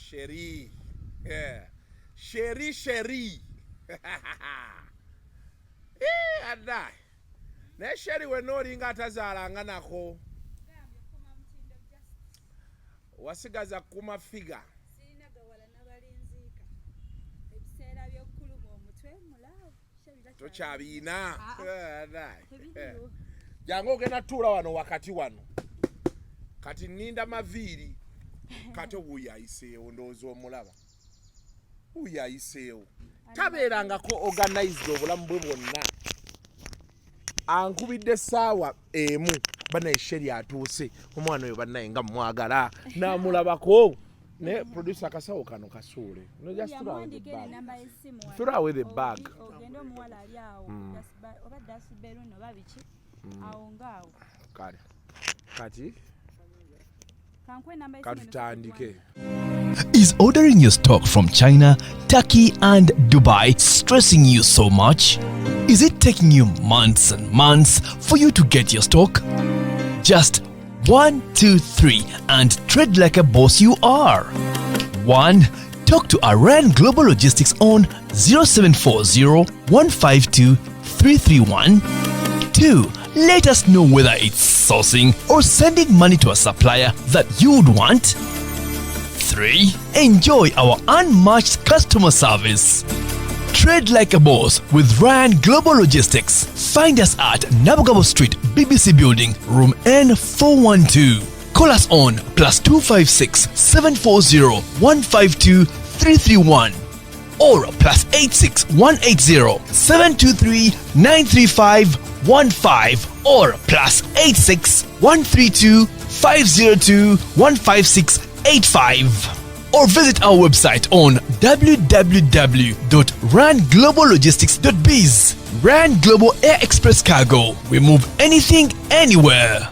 Sheri. Yeah. Sheri Sheri. Eh, adda. Naye Sheri wenna olinga atazaalanga nako. Wasigaza kuma figa. Sirina gawala nabalinziika. Ebiseera by'okukuluma omutwe mulaavu. Tokyabiina. Ah, ah. Eh, adda. Tebiriiwo. Jangu ogenda tuula wano wakati wano. Kati nninda maviiri. Kati wuuyo ayiseewo ndowooza omulaba. Wuuyo ayiseewo. Tabeerangako organized obulamu bwe bwonna. Ankubidde essaawa emu bannaye Sheri atuuse omwana oyo bannaye nga mwagala n'amulabako naye producer akasawo kano kasuule. No, just throw away the Yamuwandiika bag. enamba y'essimu wano. Throw away the bag. Ogende omuwala ali awo oba dasiberuno oba biki awo ngaawo. Kale kati Kankuwe enamba y'essimu eno. katutandike. Is ordering your stock from China, Turkey, and Dubai stressing you so much? Is it taking you months and months for you to get your stock? Just 1, 2, 3 and trade like a boss you are. 1. Talk to Iran Global Logistics on 0740 152 331. 2. Let us know whether it's sourcing or sending money to a supplier that you'd want. 3. Enjoy our unmatched customer service. Trade like a boss with Ryan Global Logistics. Find us at Nabugabo Street, BBC Building, Room N412. Call us on +256 740 152 331 or +86 180 723 935 15 or +86 132 502 156 85 or visit our website on www.rangloballogistics.biz. Rand Global Air Express Cargo. We move anything, anywhere.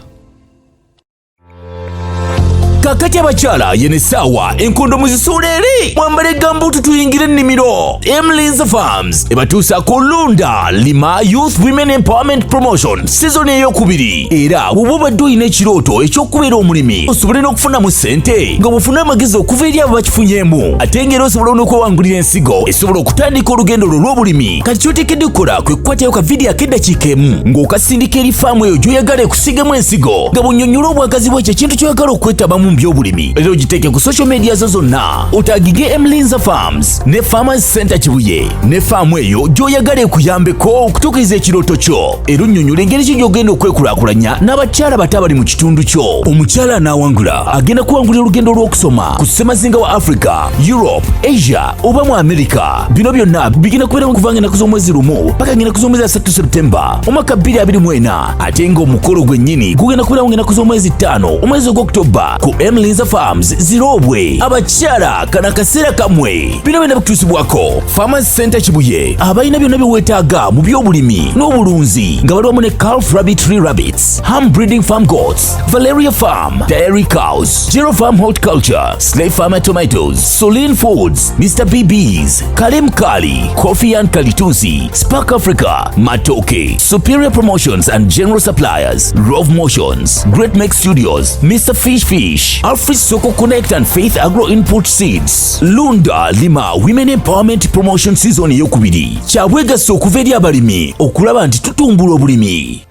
Kakati abakyala yeno essaawa enkondo muzisuula eri mwambale gambuutu tuyingire ennimiro. Emlins Farms ebatuusaako Lunda Lima Youth Women Empowerment Promotion sizoni eyokubiri. Era bw'oba obadde olina ekirooto eky'okubeera omulimi osobole n'okufunamu ssente nga bw'ofuna amagezi okuva eri abo bakifunyeemu, ate ng'era osobola n'okwewangulira ensigo esobola okutandika olugendo lwo lw'obulimi. Kati ky'oteekeddwa okukola kwe kukwatayo ka vidiyo ak'eddakiika emu ng'okasindika eri faamu eyo gy'oyagala ekusigemu ensigo nga bw'onnyonnyola obwagazi bw'ekyo ekintu ky'oyagala okwetabamu mu by'obulimi, era ogiteeke ku social media zo zonna otagige Emlinza Farms ne Farmers Center Kibuye ne faamu eyo gy'oyagala ekuyambeko okutuukiriza ekirooto kyo, era onnyonnyola engeri ki gy'ogenda okwekulaakulanya n'abakyala bato abali mu kitundu kyo. Omukyala anaawangula agenda kuwangulira olugendo lw'okusoma ku ssemazinga wa Africa, Europe, Asia oba mu America. Bino byonna bigenda kubeeramu kuva ng'ennaku z'omwezi 1 paka ng'ennaku z'omwezi 3 Septemba omwaka 2024, ate ng'omukolo gwennyini gugenda kubeeramu ng'ennaku z'omwezi 5 omwezi ogw'Oktoba ku Emlinza Farms Zirobwe. Abakyala kana akaseera kammwe. Bino byonna bikutuusibwako Farmers Center Kibuye abalina byonna bye weetaaga mu by'obulimi n'obulunzi nga bali wamu ne Calf Rabbit Tree Rabbits, Ham Breeding Farm Goats, Valeria Farm, Dairy Cows, Zero Farm Horticulture, Slave Farmer Tomatoes, Soline Foods, Mr. BB's, Kalim Kali, Coffee and Kalitusi, Spark Africa, Matoke, Superior Promotions and General Suppliers, Rove Motions, Great Make Studios, Mr. Fish Fish, Alfred Soko Connect and Faith Agro Input Seeds. Lunda Lima Women Empowerment Promotion Season eyokubiri kyabwegassi okuva eri abalimi okulaba nti tutumbula obulimi.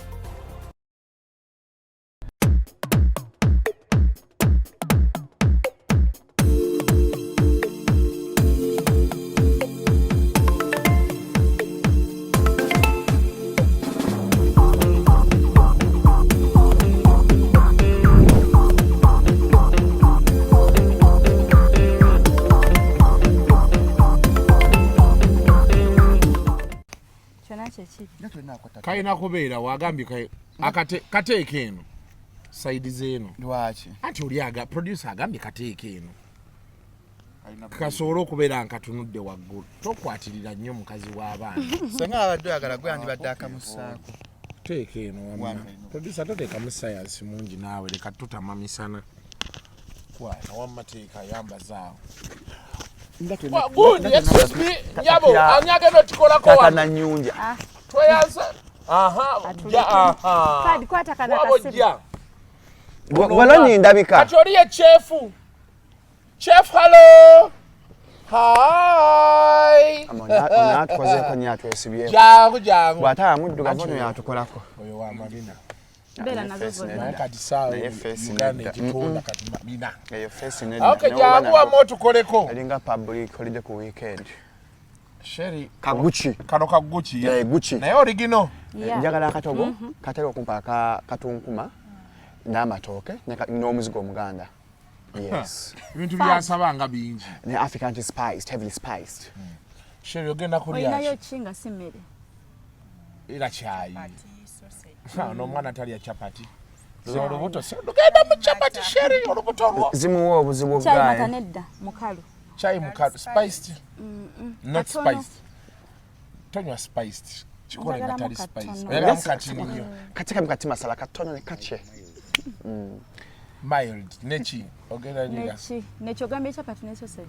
Kyonna kyekiri. Kalina kubeera wagambye kateeka eno sayidi z'eno. Lwaki? Anti oli producer agambye kateeka eno kasobole okubeera nkatunudde waggulu. Tokwatirira nnyo mukazi w'abaana. Senga abadde oyagala gwe yandibadde akamussaako. Teeka eno wamma. Producer toteekamu science mungi naawe, leka tutama misana. Kwata wamma teeka yambazaawo. Gundi, excuse me, nyabo, ani agenda okikolako wano? Tata Nanyunja. Tweyanza. Aha, ja, aha. Kadi, kwata kana Wabo kasimu. jja. Wano ndabika. Kati oli ye chefu. Chef, hello. Hi. Ono atukozeeko nnyo, atwesibyeko. Jangu jangu. Bw'ataba muddugavu ono yatukolako. Oyo wa mabina. Beera nazo Face zonna. Naye nedda. kati saawa Naye face Uganda nedda. ekitunda kati mabina. Eyo face nedda. Okay, Ne woba jangu wamma otukoleko. Eringa public holiday ku weekend. Sherry, Kaguchi. kano ka Gucci. Eh, Gucci. Naye origino. Yeah. Njagala akatogo katera okumpa katunkuma n'amatooke n'omuzigo omuganda. Yes. Ebintu byasaba nga bingi. Ne African spiced, heavily spiced. Sherry ogenda kulya Olinayo ki? ki nga si mmere? Era kyayi. Ono omwana talya chapati. Luno olubuto si lugenda mu chapati Sherry, olubuto lwo. Zimuwa obuzibu Kyayi mata obwayi. nedda mukalu. Chai mukalu spiced. Not Katono. spiced. Tonywa spiced. Kikole nga Njagalamu tali katono. spice. Oyagalamu katini nnyo. Katekamu kati masala katono ne kace. Mild. Neki ogenda lira Neki neki ogambye chapati ne sausage.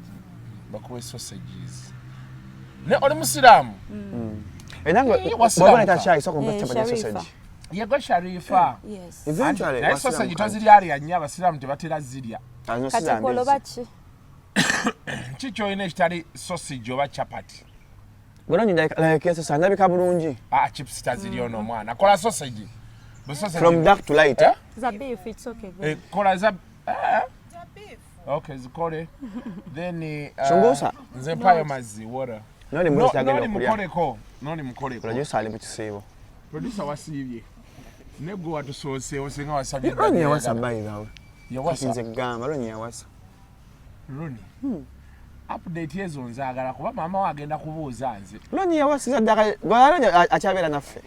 Bakuwe sausages. Ne oli musiraamu? Era nga Eh, wasiramuka. bw'oba leeta kyayi sooka ompe Eh, chapati ne Sharifa. sausage. Yegwe Sharifa. Yes. Eventually, Naye wasiramuka. sausage toziryalya nnyo, abasiraamu tebatera zirya. Ah, no, Kati sizambizi. koloba ki? Ki kyolina ekitali sausage oba chapati? Bulungi like sausage ndabika bulungi. Ah, chips tazirya ono omwana. Kola sausage. Bu sausage. From dark to light. Eh? Za beef, it's okay. Eh, kola za eh? Okay, zikole. Then Sumbusa? Nze mpayo mazzi, water. Noli No, mulizi agenda noli okulya. mukoleko. Noli mukoleko. Producer ali mu kisiibo. Producer wasiibye. Ne gwe watusooseewo singa wasabye. Ronnie yawasa by the way. Yawasa. Nze gamba Ronnie yawasa. Ronnie. Update ezo nzaagala kuba maama we agenda kubuuza nze. Ronnie yawasiza ddala gwe Ronnie akyabeera naffe.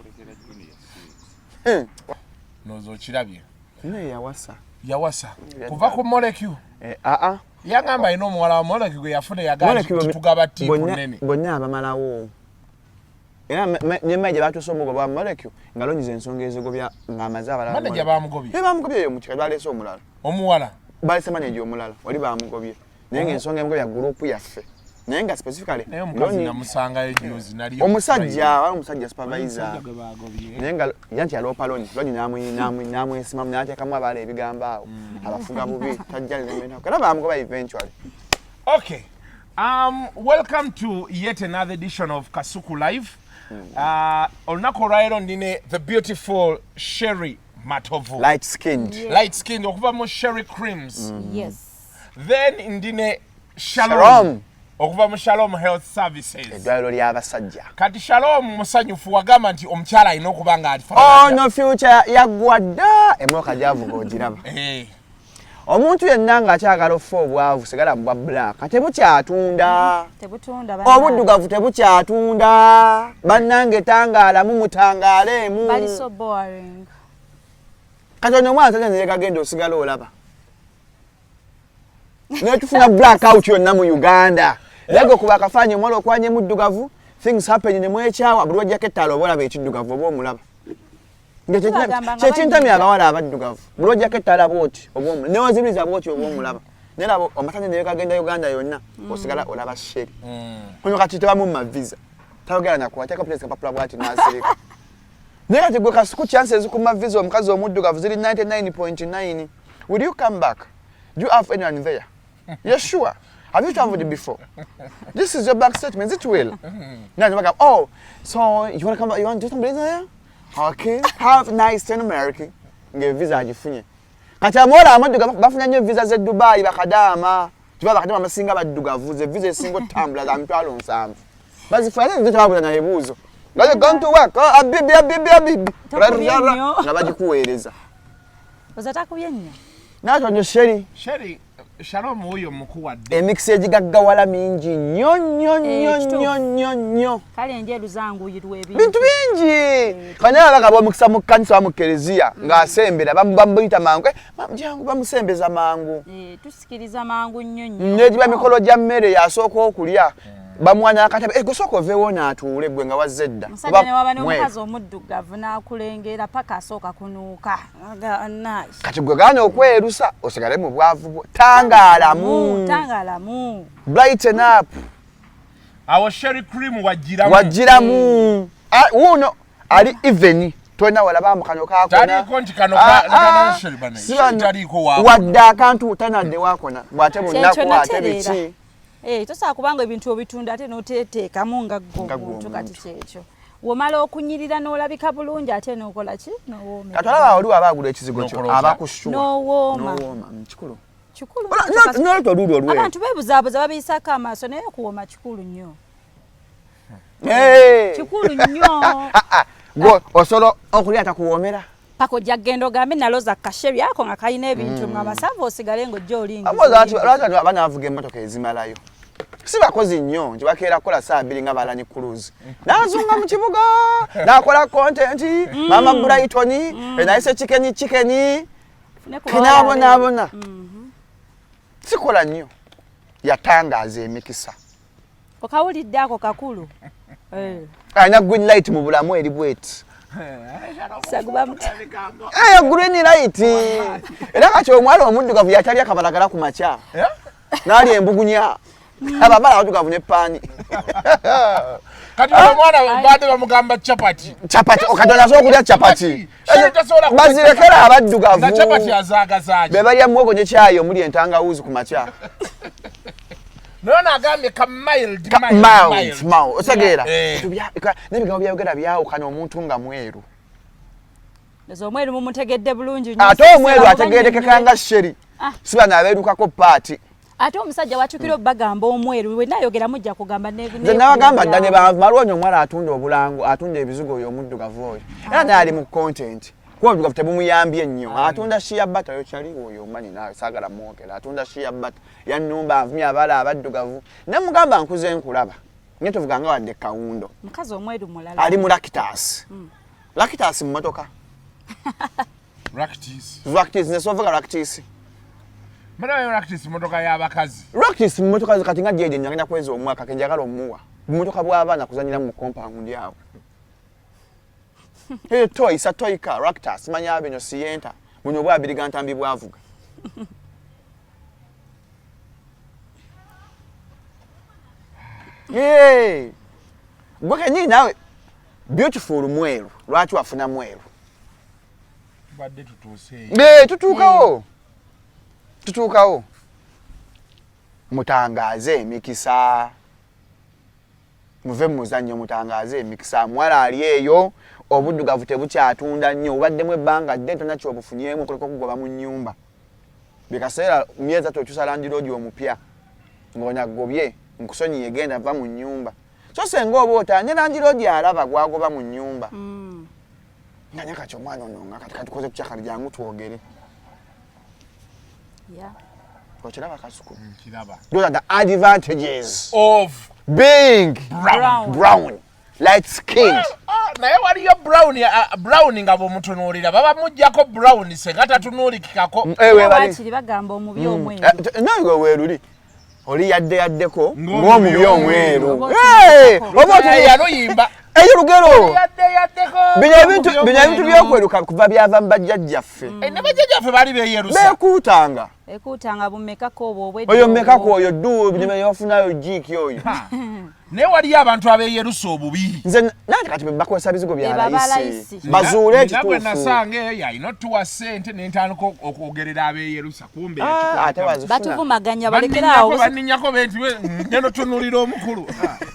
Ndowooza okirabye. Naye yawasa. Yawasa. Kuva ku Molecule. Eh, aa. Yangamba alina omuwala wa Molecule gwe yafuna yagamba Molecule nti tugaba ttiipu nnene. Bonna abamalawo. Era ne manager batuuse omugoba bwa Molecule nga lonyiza ensonga ezigobya ng'amaze abalala. Manager bamugobye. Eh, bamugobye eyo mu kika baleese omulala. Omuwala. Baleese manager omulala wali bamugobye. Naye ng'ensonga emugobya group yaffe. Naye nga specifically Naye omukazi Ronnie- namusangayo juzi nali. omusajja wali omusajja supervisor. Omusajja gwe bagobye. Naye nga ye nti yaloopa Ronnie, Ronnie n'amwesimamu n'ateekamu abaala ebigambo awo abafuga bubi tajja lementako era bamugoba eventually. Okay. Welcome to yet another edition of Kasuku Live. Olunaku olwaleero ndine the beautiful Sherry Matovu. Light skinned. Light skinned okuva mu Sherry Creams. Yes. Then ndine Shalom, Shalom. okuva mu Shalom Health Services. Eddwaliro ly'abasajja. Kati Shalom musanyufu wagamba nti omukyala alina okuba nga alifaanana. Ono future yaggwa dda emmotoka gy'avuga ogiraba. Eh, Omuntu yenna ng'akyagala okufa obwavu sigala mu bwa black tebukyatunda. Tebutunda bannange. Obuddugavu tebukyatunda. Bannange tangaalamu mutangaaleemu. Bali so boring. Kati ono omwana tajja nzire gagenda osigala olaba. Naye tufuna black out yonna mu Uganda. Naye gwe kuba akafaanyi omuwala okwanye muddugavu, things happen ne mwekyawa buli wajjako ettaala oba olaba ekiddugavu oba omulaba. Nga Bagamba nga kyekintamya banyiiga. abawala abaddugavu. Buli wajjako ettaala bw'oti oba omulaba. Newazibiriza bw'oti oba omulaba. Naye laba amatanda ne gagenda Uganda yonna osigala olaba Sherry. Ono kati tebamumma visa. Tayogera nakuwa ateeka pulezi kapapula bw'ati n'asirika. Naye kati gwe Kasuku chance ezikuma visa omukazi omuddugavu ziri 99.9. Will you come back? Do you have anyone there? You're sure? Have you traveled before? This is your bank statement. Is it will? Now you oh, so you want to come back? You want to do some business there? Okay. Have nice time in America. Nge visa agifunye. Kati amuwala amaddugavu bafuna nnyo visa z'e Dubai bakadaama. Kiba bakadaama abasinga baddugavu ze visa esinga otambula za 70,000. Bazifuna ate nze tebabuuza na bibuuzo. Nga you going to work? Oh, abibi, abibi, abibi. Tokubye nnyo. Nga bagikuweereza. Oza takubye nnyo. Naatwa Sherry. Sherry, Shalom wuuyo mukuwadde. Emikisa egigaggawala mingi nnyo nnyo nnyo Eh, kituufu. nnyo nnyo nnyo. Kale enjeru zanguyirwa ebintu. Bintu bingi. Kanye abagaba omukisa mu kkanisa oba mu kereziya ng'asembera bamuyita mangu. Eh, jangu bamusembeza mangu. Eh, tusikiriza mangu nnyo nnyo. Negiba mikolo gya mmere yasooka okulya. Bamuwanya akatebe. Eh, gwe sooka oveewo n'atuule gwe nga wazze dda. Omusajja Oba ne waba mweru. n'omukazi omuddugavu n'akulengera paka asooka kunuuka. Aga, nice. Kati gwe gaana okwerusa osigale mu bwavu bwo. Tangaalamu. Tangaalamu. Brighten up. Awo Sherry Cream wagiramu. Wagiramu. Ah, wuuno ali even. Tolina walaba mu kano kakona. Taliiko nti kano Ah, kano ah, Sherry bana, si bano- taliiko waakona. Wadde akantu tanadde waakona bw'ate Kyekyo bunaku ate natereera. biki. Eh, tosobola kubanga ebintu obitunda ate n'oteteekamu nga ggwe Nga ggwe omuntu kati omuntu. kyekyo womala okunyirira n'olabika bulungi ate n'okola ki n'owoomera. Kati olaba oli waba agula ekizigo kyo N'okola otya? aba kushuwa. N'owooma. N'owooma, kikulu. Kikulu Ola- nnyo N'olwekyo oluuli olweru. abantu beebuzaabuza babiyisaako amaaso naye okuwooma kikulu nnyo Hey! kikulu nnyo Ah, ah, gwe osobola okulya atakuwoomera. paka ojja kugenda ogambe naloza kasheri ako nga kalina ebintu nga masavu osigale ng'ojja olingiza Abuuza lwaki abantu abaana bavuga emmotoka ezimalayo? Si bakozi nnyo nti bakeera kukola ssaawa bbiri nga balani cruise. N'azunga mu kibuga, n'akola content, maama Brighton, enayise chicken chicken, Fune ku bawala kinaabonaabona. Sikola nnyo. Yatangaaza emikisa. Okawulidde ako kakulu. Eh, Alina green light mu bulamu eri bweti. Saguba muti. Eh, green light. Era kati omwala omuddugavu yatalya kabalagala ku makya. N'alya embugunya. Abamala abaddugavu ne paani. Kati ono omwana baadde bamugamba chapati. Chapati, kati asobola okulya chapati. Sherry tasobola kulya Bazirekera chapati. abaddugavu. Nga chapati azaagazaaki. Be balya muwogo ne kyayi omuli entangawuzi ku makya. Naye ono agambye ka mild, Ka- mild, mild, mild. mild. Otegeera? Eh. N'ebigambo byayogera byawukana omuntu nga mweru. Nze omweru mumutegedde bulungi nnyo. Ate omweru Sisiba ategeerekeka nga Sherry. Ah. Si bano abeerukako paati. Ate omusajja wakyukira obbagamba omweru wenna ayogera mujja kugamba Nze nabagamba dda ne banvuma lwonyo omuwala atunda obulango atunda ebizigo oyo omuddugavu oyo. Era naye ali mu content. Kuba obuddugavu tebumuyambye nnyo. Atunda shea butter oyo kyali oyo omanyi naawe saagala mwogera. Atunda shea butter. Yannumba anvumye abaala abaddugavu. Ne mugamba nkuze nkulaba. Nye tuvuga nga wadde kawundo. Mukazi omweru mulala. Ali mu Lactas. Lactas mu mmotoka. Practice. Lactis nze sovuga Lactis. Mwana practice motoka y'abakazi. Lactis mu mmotoka kati nga jeje ngenda kweza omwaka ke njagala omuwa. Mmotoka bw'abaana kuzannyira mu compound awo. Eyo toy sa toy car Lactas manya bino Sienta. Buno bwabiriga ntambi bwavuga. Yee! Gwe kennyini naawe beautiful mweru lwaki wafuna mweru? Tubadde tutuuse eyo. Eh, tutuukawo. Tutuukawo. Mutangaaze emikisa. Muve mu muzannyo mutangaaze emikisa. Muwala ali eyo obuddugavu tebukyatunda nnyo obubaddemu ebbanga ddene tolina ky'obufunyeemu okuleka okugoba mu nnyumba. Buli kaseera myezi atu okyusa landiroodi omupya ng'onagobye nkusonyiye genda va mu nnyumba. So senga oba otaya ne landiroodi alaba gw'agoba mu nnyumba. Nga naye kati omwana ono nga kati katukoze tutya kati jangu twogere. Yeah. Okiraba Kasuku? Nkiraba. Those are the advantages Of being brown. brown, light skinned. Ah, naye waliyo brown ah, brown nga bw'omutunuulira baba muggyako brown senga tatunuulikikako. Eh, webali. Waakiri bagamba omubi omweru. Nawe weeruli. Oli yadde yaddeko Ng'omubi ng'omubi omweru. Oba Eh, otunuulikako. oba Eh, yaluyimba. Eyo lugero. Yadde yaddeko. Bino ebintu bino ebintu byokweruka kuva byava mu bajjajjaffe. Eh, ne bajjajjaffe baali beeyerusa. Beekuutanga. Ekuutanga bumekako obwo obwedda. Oyo mmekako oyo ddu bino bafunayo jiiki oyo. Naye waliyo abantu abeeyerusa obubi. Nze nanti kati bakozesa bizigo bya Be baba layisi. layisi. Bazuule Nina gwe ekituufu. nasanga eyo yalina otuwa ssente ne ntandika okwogerera abeeyerusa kumbe Ah, ate wazifuna. Batuvumaganya balekere awo. Banninyako benti ngenda otunuulira omukulu.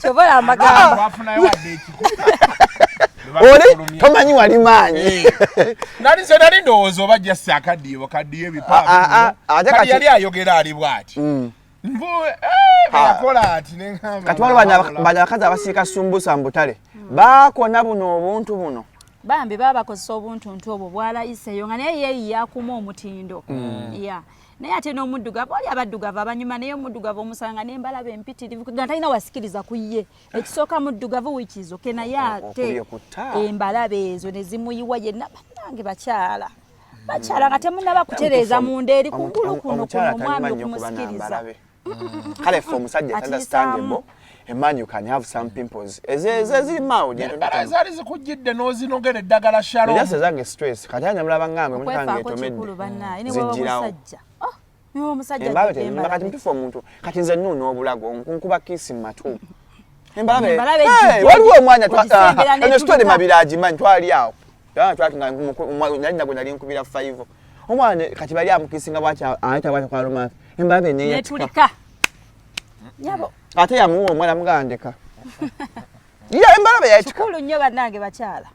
Kyova olaba amagambo. Twafunayo wadde ekikumi. Oli tomanyi wali maanyi. Nali nze nali ndowooza oba just akaddiyo kaddiyo Ah, ah, ah, ate ebipaapi kati kati- yali ayogera ali bw'ati nvu yakola ati ne ŋŋamba Kati waliwo bano abakazi abasiika sumbusa mu butale. Baakona buno obuntu buno. Bambi baba bakozesa obuntuntu obwo bwalayiseeyo nga naye yeeyiya akuma omutindo. Yeah. Naye ate n'omuddugavu wali abaddugavu abanyuma naye omuddugavu omusanga n'embalaba empitirivu nga talina wasikiriza ku ye. Ekisooka muddugavu wiiki ke naye ate Okubye ku tta. embalabe ezo ne zimuyiwa yenna bannange bakyala. Bakyala nga temunnaba kutereeza munda eri kungulu kuno kuno Omukyala omwami talima nnyo kuba okumusikiriza. nambalabe. Kale ffe omusajja it's Atiyisaamu. understandable. A man you can have some pimples. Eze ziri mild. Embala zaali zikujjidde n'ozinogera eddagala shalom. Just zange stress. Kati anya mulaba ngambe omuntu kange Okwefaako etomedde. kikulu bannaaye ne bw'oba Zijjirawo. musajja. Oh, ne bw'oba musajja Embalabe ajjudde tenyuma kati embalabe. mutufu omuntu kati nze nnuuna obulago nkuba kiisi mu matu. Embalabe. Embalabe Hey, ejjudde waliwo omwanya ogisembera eno story n'etulika. Mabira agimanyi twali awo. Nali nagwe nali nkubira 5 omwana kati bali amukisinga bwati ayita bwati kwa romance embalabe netulika nyabo ate yamuwa omwana mugandeka ya embalabe yayitika. Kikulu nnyo bannange bakyala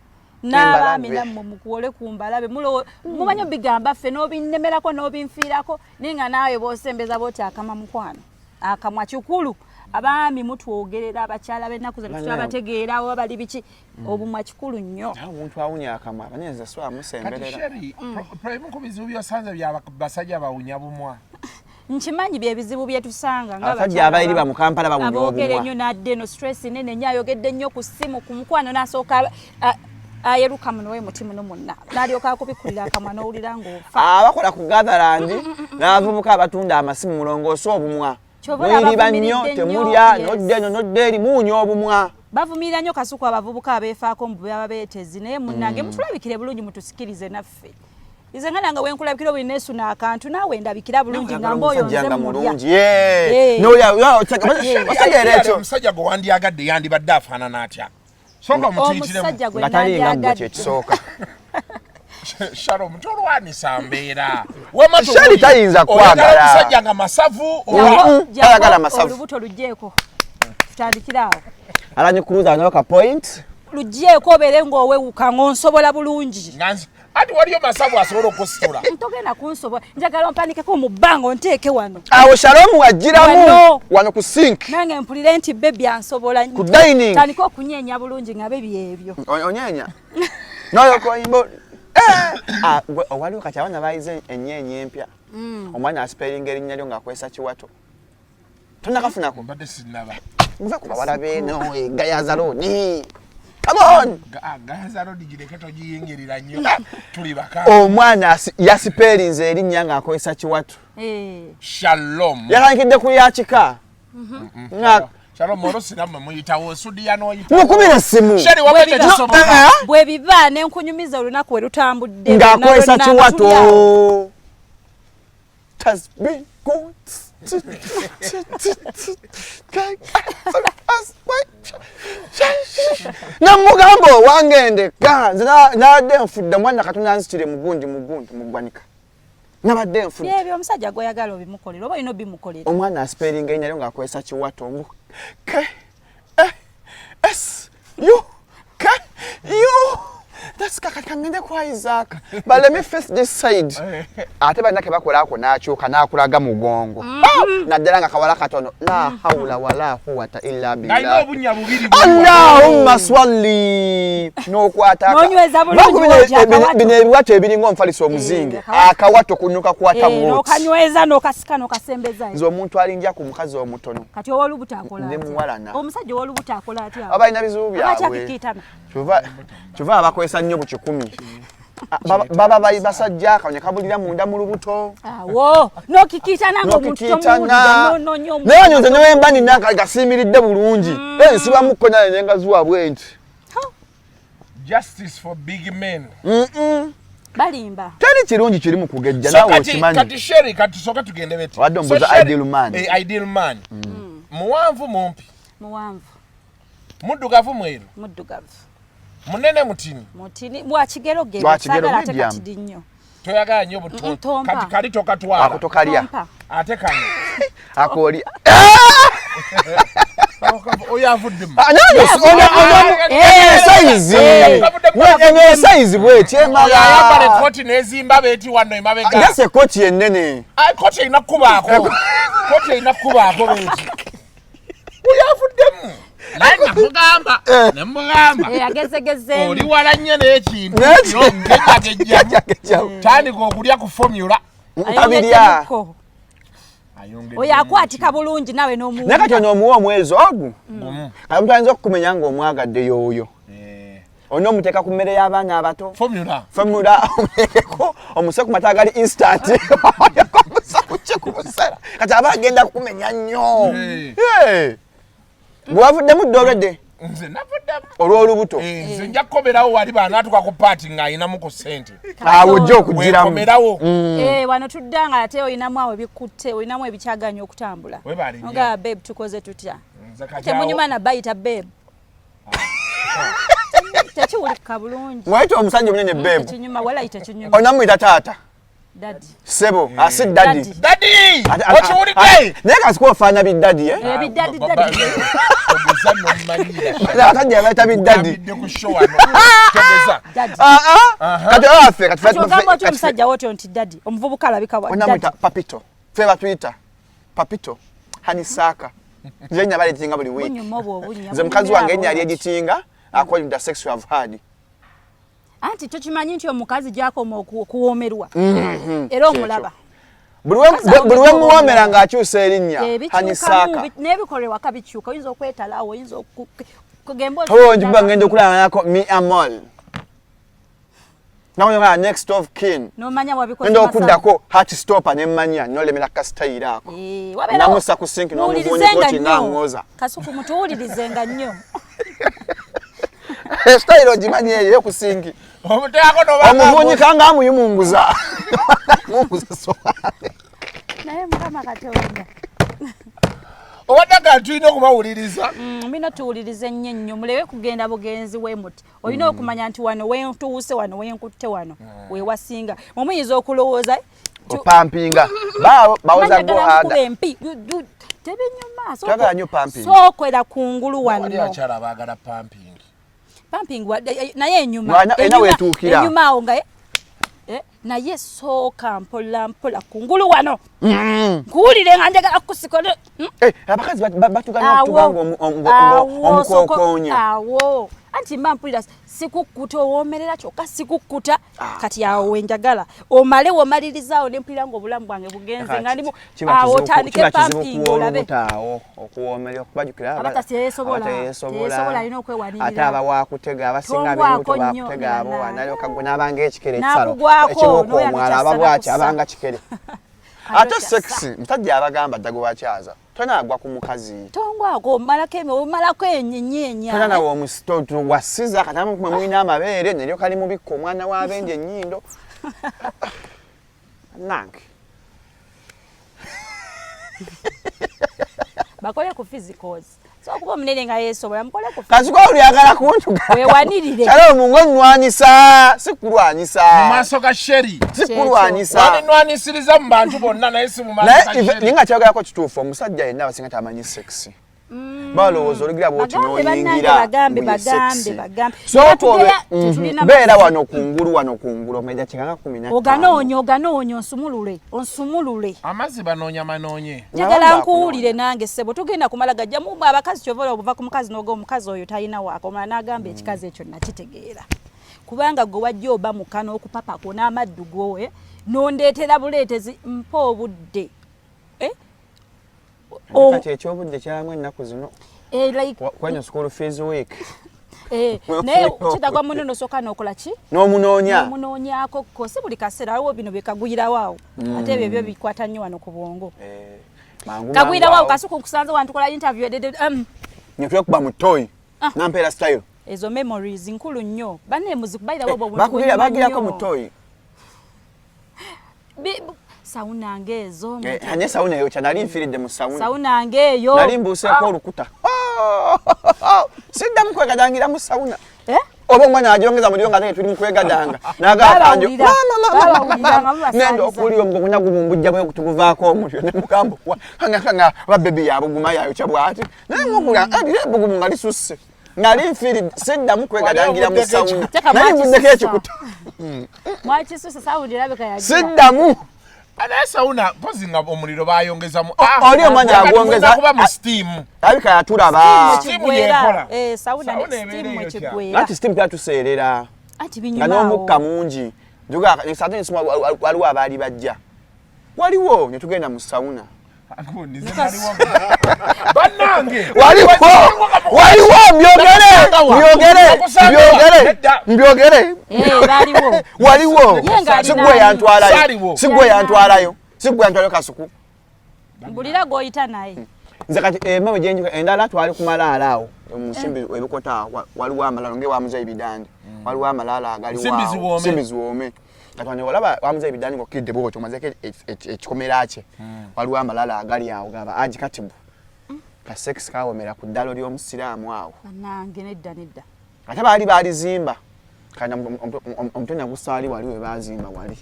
n'abaami nammwe mukuwole ku mbalabe, mumanyi obigamba ffe n'obinnemerako n'obinfiirako, naye nga naawe bw'osembeza bw'oti akamwa mukwano akamwa kikulu. Abaami mutwogerera abakyala b'ennaku zino tutabategeera oba bali biki, obumwa kikulu nnyo. Omuntu awunya akamwa abanenze so amusemberera. Kati Sherry, ebimu ku bizibu by'osanze bya basajja bawunya bumwa. Nkimanyi bye bizibu bye tusanga nga abasajja abairi ba mu Kampala bawunya obumwa. Aboogera ennyo n'adda eno stress nene nnyo, ayogedde nnyo ku ssimu ku mukwano n'asooka ayeruka muno we muti muno munna n'alyoka akubikkulira akamwa n'owulira ng'ofa. Abakola ku Gatherland n'abavubuka abatunda amasimu mulongoose obumwa. Muyiriba nnyo temulya nodda eno nodda eri muwunya obumwa. Bavumirira nnyo Kasuku abavubuka abeefaako mbu baba beetezi, naye munnange mutulabikire bulungi mutusikirize naffe. Nze nga nange wenkulabikira obuli neesuna akantu naawe ndabikira bulungi nga mba oyo nze mulya. Omusajja gwe wandyagadde yandibadde afaanana atya? Soka omutuyitiremu. Omusajja gwe Nga talinga ggwe nandyagadde. Kyekisooka. Shalom tolwanisa mbeera. Shali tayinza kwagala. Omusajja nga masavu. Tayagala masavu. Olubuto luggyeko. Tutandikire awo. Alanyi kuruza nayo ka point. Luggyeko obeere ng'owewuka ng'onsobola bulungi. Ati waliyo masavu asobola okusitula. Ntogenda kunsobola. Njagala ompanikeko mu bbanga onteeke wano. Awo Shalom wajjiramu wano ku sink. Nange mpulire nti baby ansobola. Ku dining. Tandika okunyeenya bulungi nga baby ebyo. Onyeenya. Noyo koyimbo. Waliwo kati abaana bayize ennyeenya empya. Omwana asiperinga erinnya lyo ng'akozesa kiwato. Tonnakafunako? Mbadde sinnaba. Muve ku bawala b'eno Gayaza Road. Come on! Gayaza Road gireke togiyingirira nnyo. Tuli baka. Omwana yasiperinze erinnya ng'akozesa kiwato. Shalom. Yatandikidde ku ya kika. Shalom oluusi nammwe muyitawo osudiya n'oyita. Mukubira essimu. Sheri wabwe tekisoboka. Bwe biba ne nkunyumiza olunaku we lutambudde. Ng'akozesa kiwato. Has been good. Namugamba owange ndeka nze nabadde nfudde omwana Katonda anzitire mugundi mugundi mugwanika nabadde nfudde. Ebyo omusajja gw'oyagala obimukolera oba olina obimukolera. Omwana asiperinga erinnya lyo ng'akozesa kiwato mbu K E S U K U. That's kaka kangende kwa Isaac. But let me face this side. Ate balina ke bakola ako n'akyuka n'akulaga mugongo. Naddala nga kawala katono. La hawla wala quwwata illa billah. Alina obunnya bubiri. Allahumma swalli. N'okwata. N'onyweza bulungi. Bino ebiwato ebiringa omufaliso omuzinge. Akawato kunuka kwata bwoti. N'okanyweza n'okasika n'okasembeza. Nze omuntu alinja ku mukazi omutono. Kati ow'olubuto akola atya? Ndi muwalana. Omusajja ow'olubuto akola atya? Aba alina bizibu byabwe. Abakyakikitana. Kyova abakozesa nnyo bu 10. Baba bali basajja kano kabulira munda mu lubuto. Awo n'okikitana ng'omuntu tomuwulira n'onoonya omuntu. Naye nze ne wemba nina gasiimiridde bulungi. Nsibamuko naye ne ngazuwa bwe nti. Justice for big men. Balimba. Teri kirungi kiri mu kugejja naawe okimanyi. Kati Sherry kati tusooke tugende beti. Wadde ombuuza ideal man. Ideal man. Muwanvu mumpi. Muwanvu. Muddugavu mweru. Muddugavu. Munene mutini. Mutini bwa kigerogero. Saagala ate katidi nnyo. Toyagala nnyo buto. Kati kali tokatwala. Ako tokalya. Ate kano. Ako oli. Oyo avuddemu. Eno sayizi bweti emala. Ayambala ekkooti n'ezimba beeti wano emabega. Yase ekkooti ennene. Ekkooti erina kukubaako. Ekkooti erina kukubaako beeti. Oyo avuddemu. Naye namugamba nemugamba oli wala nnyo n'ekintu gejjagejjamu tandika okulya ku formula tabirya. Oyo akwatika bulungi nawe n'omuwa. Naye kati ono omuwa omwezi ogwo kati omuntu ayinza okukumenya ng'omwagadde y'oyo. Olina omuteeka ku mmere y'abaana abato. Formula omuteekeko omuse ku mata agali instant. Omusa ku ki ku busera. Kati aba agenda kukumenya nnyo. Gwe wavuddemu dda already? Nze navuddemu. Olw'olubuto. Nze nja kukomerawo wali banaatuka ku paati ng'ayinamu ku ssente. Awo ojja okugiramu. Wekomerawo. Wano tudda nga ate olinamu awo ebikutte, olinamu ebikyaganya okutambula. Nga babe tukoze tutya? Temunyuma na bayita babe. Tekiwulika bulungi. Wayita omusajja omunene babe. Tekinyuma walayi tekinyuma. Onamuyita taata. Daddy. Sebo, asi daddy. Daddy! Okiwulidde? Naye kasi kuofaana biddadi, eh? Ebiddadi daddy. Togeza n'omumanyira. Abasajja abayita biddadi. Ogambidde ku show wano. Togeza. Daddy. Ah, ah. Kati olaffe kati Kati ogamba otya omusajja wotyo nti daddy, omuvubuka alabika wa daddy. Onamuyita papito. Ffe batuyita papito. Hanisaka. Nze nnya baleetinga buli week. Bunyuma obwo obunya. Nze mukazi wange erinnya lyegitinga according to the sex we have had. Anti tokimanyi nti omukazi gy'akoma okuwoomerwa. Era omulaba. Buli we muwoomera ng'akyusa erinnya Hanisaka. N'ebikolwa ewaka bikyuka, oyinza okwetalawo, oyinza okugemba. Toba ngenda okulaba nako mi amol. Nawe next of kin. N'omanya wabikoze. Ngenda okuddako heart stopper ne mmanya n'olemera kasitayiro ako. Namussa ku sink n'omuvuunyika oti ng'amwoza. Kasuku mutuwulirizenga nnyo. Sitayiro ogimanyi eyo eyo ku sinki. Omuteekako n'oba Omuvuunyika ng'amuyumunguza. Munguza sowaani. Naye Mukama Katonda. Obadde nga tulina okubawuliriza. Mulina tuwulirize nnyo nnyo, mulebe kugenda bugenzi we muti. Olina okumanya nti wano wentuuse, wano wenkutte, wano wewasinga. Mumuyinza okulowooza Opampinga. Bawo bawoza go harder. Empi tebinyuma. Twagala nnyo pumping. Sookwera kungulu wano. Wali akyala abaagala pumping. Pumping naye enyuma. Ena wetuukira. Enyuma awo nga naye sooka mpola mpola kungulu wano. Nkuwulire nga njagala kukusikola. Abakazi batugana okutuganga omukokoonya. Awo. Anti mba mpulira sikukkuta owoomerera kyokka sikukkuta. Kati awo wenjagala. Omale womalirizaawo ne mpulira ng'obulamu bwange bugenze nga ndimu. Awo otandike pumping olabe. Awo okuwoomerera okubajjukira Abata teyeesobola. Teyeesobola alina okwewanirira. Ate aba wakutega abasinga ab'embuto bakutega abo analyoka gwe n'abanga ekikere ekisalo. N'akugwako, Ekibuuka n'oyo omwala aba akyasala bw'ati kussa. abanga kikere. Ate sex musajja abagamba dda gwe bakyaza tonaagwa ku mukazi. Tongwako omalako enyenyeenya. Tona nawe omusito wasiza katamu kumwe mulina amabeere neryo kali mubikka omwana w'abendi ennyindo. Nange. Bakole ku physicals. So okuba omunene nga yeesobola mukole ku Kasiko olyagala kuntuga. Weewanirire. Kyalo mungo nnwanyisa, si kulwanyisa. Mu maaso ga Sherry. Si kulwanyisa. Walinwanisiriza mu bantu bonna naye si mu maaso ga Naye Sherry. naye nga kyogerako kituufu omusajja yenna abasinga tamanyi sex. Balowooza olugira bw'oti Bagambe bannange, n'oyingira bagambe, mu ye bagambe, sex. bagambe. Sooka Tugeya, tetulina beera mazzi. wano kungulu wano kungulu omwenda kikanga 15. Oganoonya oganoonya onsumulule onsumulule. Amazzi banoonya manoonye. Njagala nkuwulire nange ssebo tugenda kumala gajjamu abakazi kyova olaba obuva ku mukazi n'oga omukazi oyo talina waaka omulala n'agamba ekikazi ekyo nakitegeera. Kubanga gwe wajja oba muka n'okupapako n'amaddu go n'ondeetera buleetezi mpa obudde. Kati ekyobudde kyamu ennaku zino. Kwenyo school fees week. Naye kitagwa muno n'osooka n'okola ki? N'omunoonya. N'omunoonyaako ko si buli kaseera waliwo bino bye kagwirawo awo. Ate ebyo byo bikwata nnyo wano ku bwongo. Kagwirawo awo kasuku nkusanze wantukola interview Ne twekuba mu toyi. Nampeera style. Ezo memories nkulu nnyo. Banne muzikubayirawo obwo obuntu Bakugira bagirako nnyo. mu toyi. Sauna ng'ezo. Anye sauna eyo kya nali nfiiridde mu sauna. Sauna ng'eyo. Nali mbuuseeko olukuta. Siddamu kwegadangira mu sauna. Oba omwana agyongeza muliro nga naye tuli mu kwegadanga. N'agamba Babawulira, nenda okuwulira omugongo nagubumbujja bwe gutuguvaako omuliro ne mugamba nga oba bebi yabuguma yayokya bw'ati. Naye mukula ebbugumu nga lisusse. Nali nfiiridde siddamu kwegadangira mu sauna. Nali nvuddeko ekikuta. Mwakisusa sauna erabika yagira. Siddamu. Naye sauna mpozi nga omuliro bayongezamu. Oli omwana agwongeza kuba mu steam. Alabika yatulaba. Steam yeekola. Sauna ne steam ekigwera. Anti steam kyatuseerera. Anti binyuma Nga n'omukka mungi. Njuga ate nsoma waliwo abaali bajja. Waliwo ne tugenda mu sauna. Bannange. Waliwo mbyogere mbyogere. Baliwo. Waliwo. Ye ng'alina. Sigwe yantwalayo. Sigwe yantwalayo Kasuku. Mbulira gw'oyita naye. Nze kati emawe gye njuka endala twali ku malaalo awo mu nsimbi ebikota waliwo amalaalo ng'ewa Muzeeyi Bidandi. Waliwo amalaalo agaliwo awo. Nsimbi ziwoome. Kati wano olaba wa Muzeeyi Bidandi ng'okkidde bw'otyo omazeeko ekikomera kye. Waliwo amalaalo agali awo gaba Haji Katibu. Ka sex kawomera ku ddalo ly'omusiraamu awo. Bannange nedda nedda. Ate baali baalizimba kandi omutwe nagusaali wali we baazimba wali.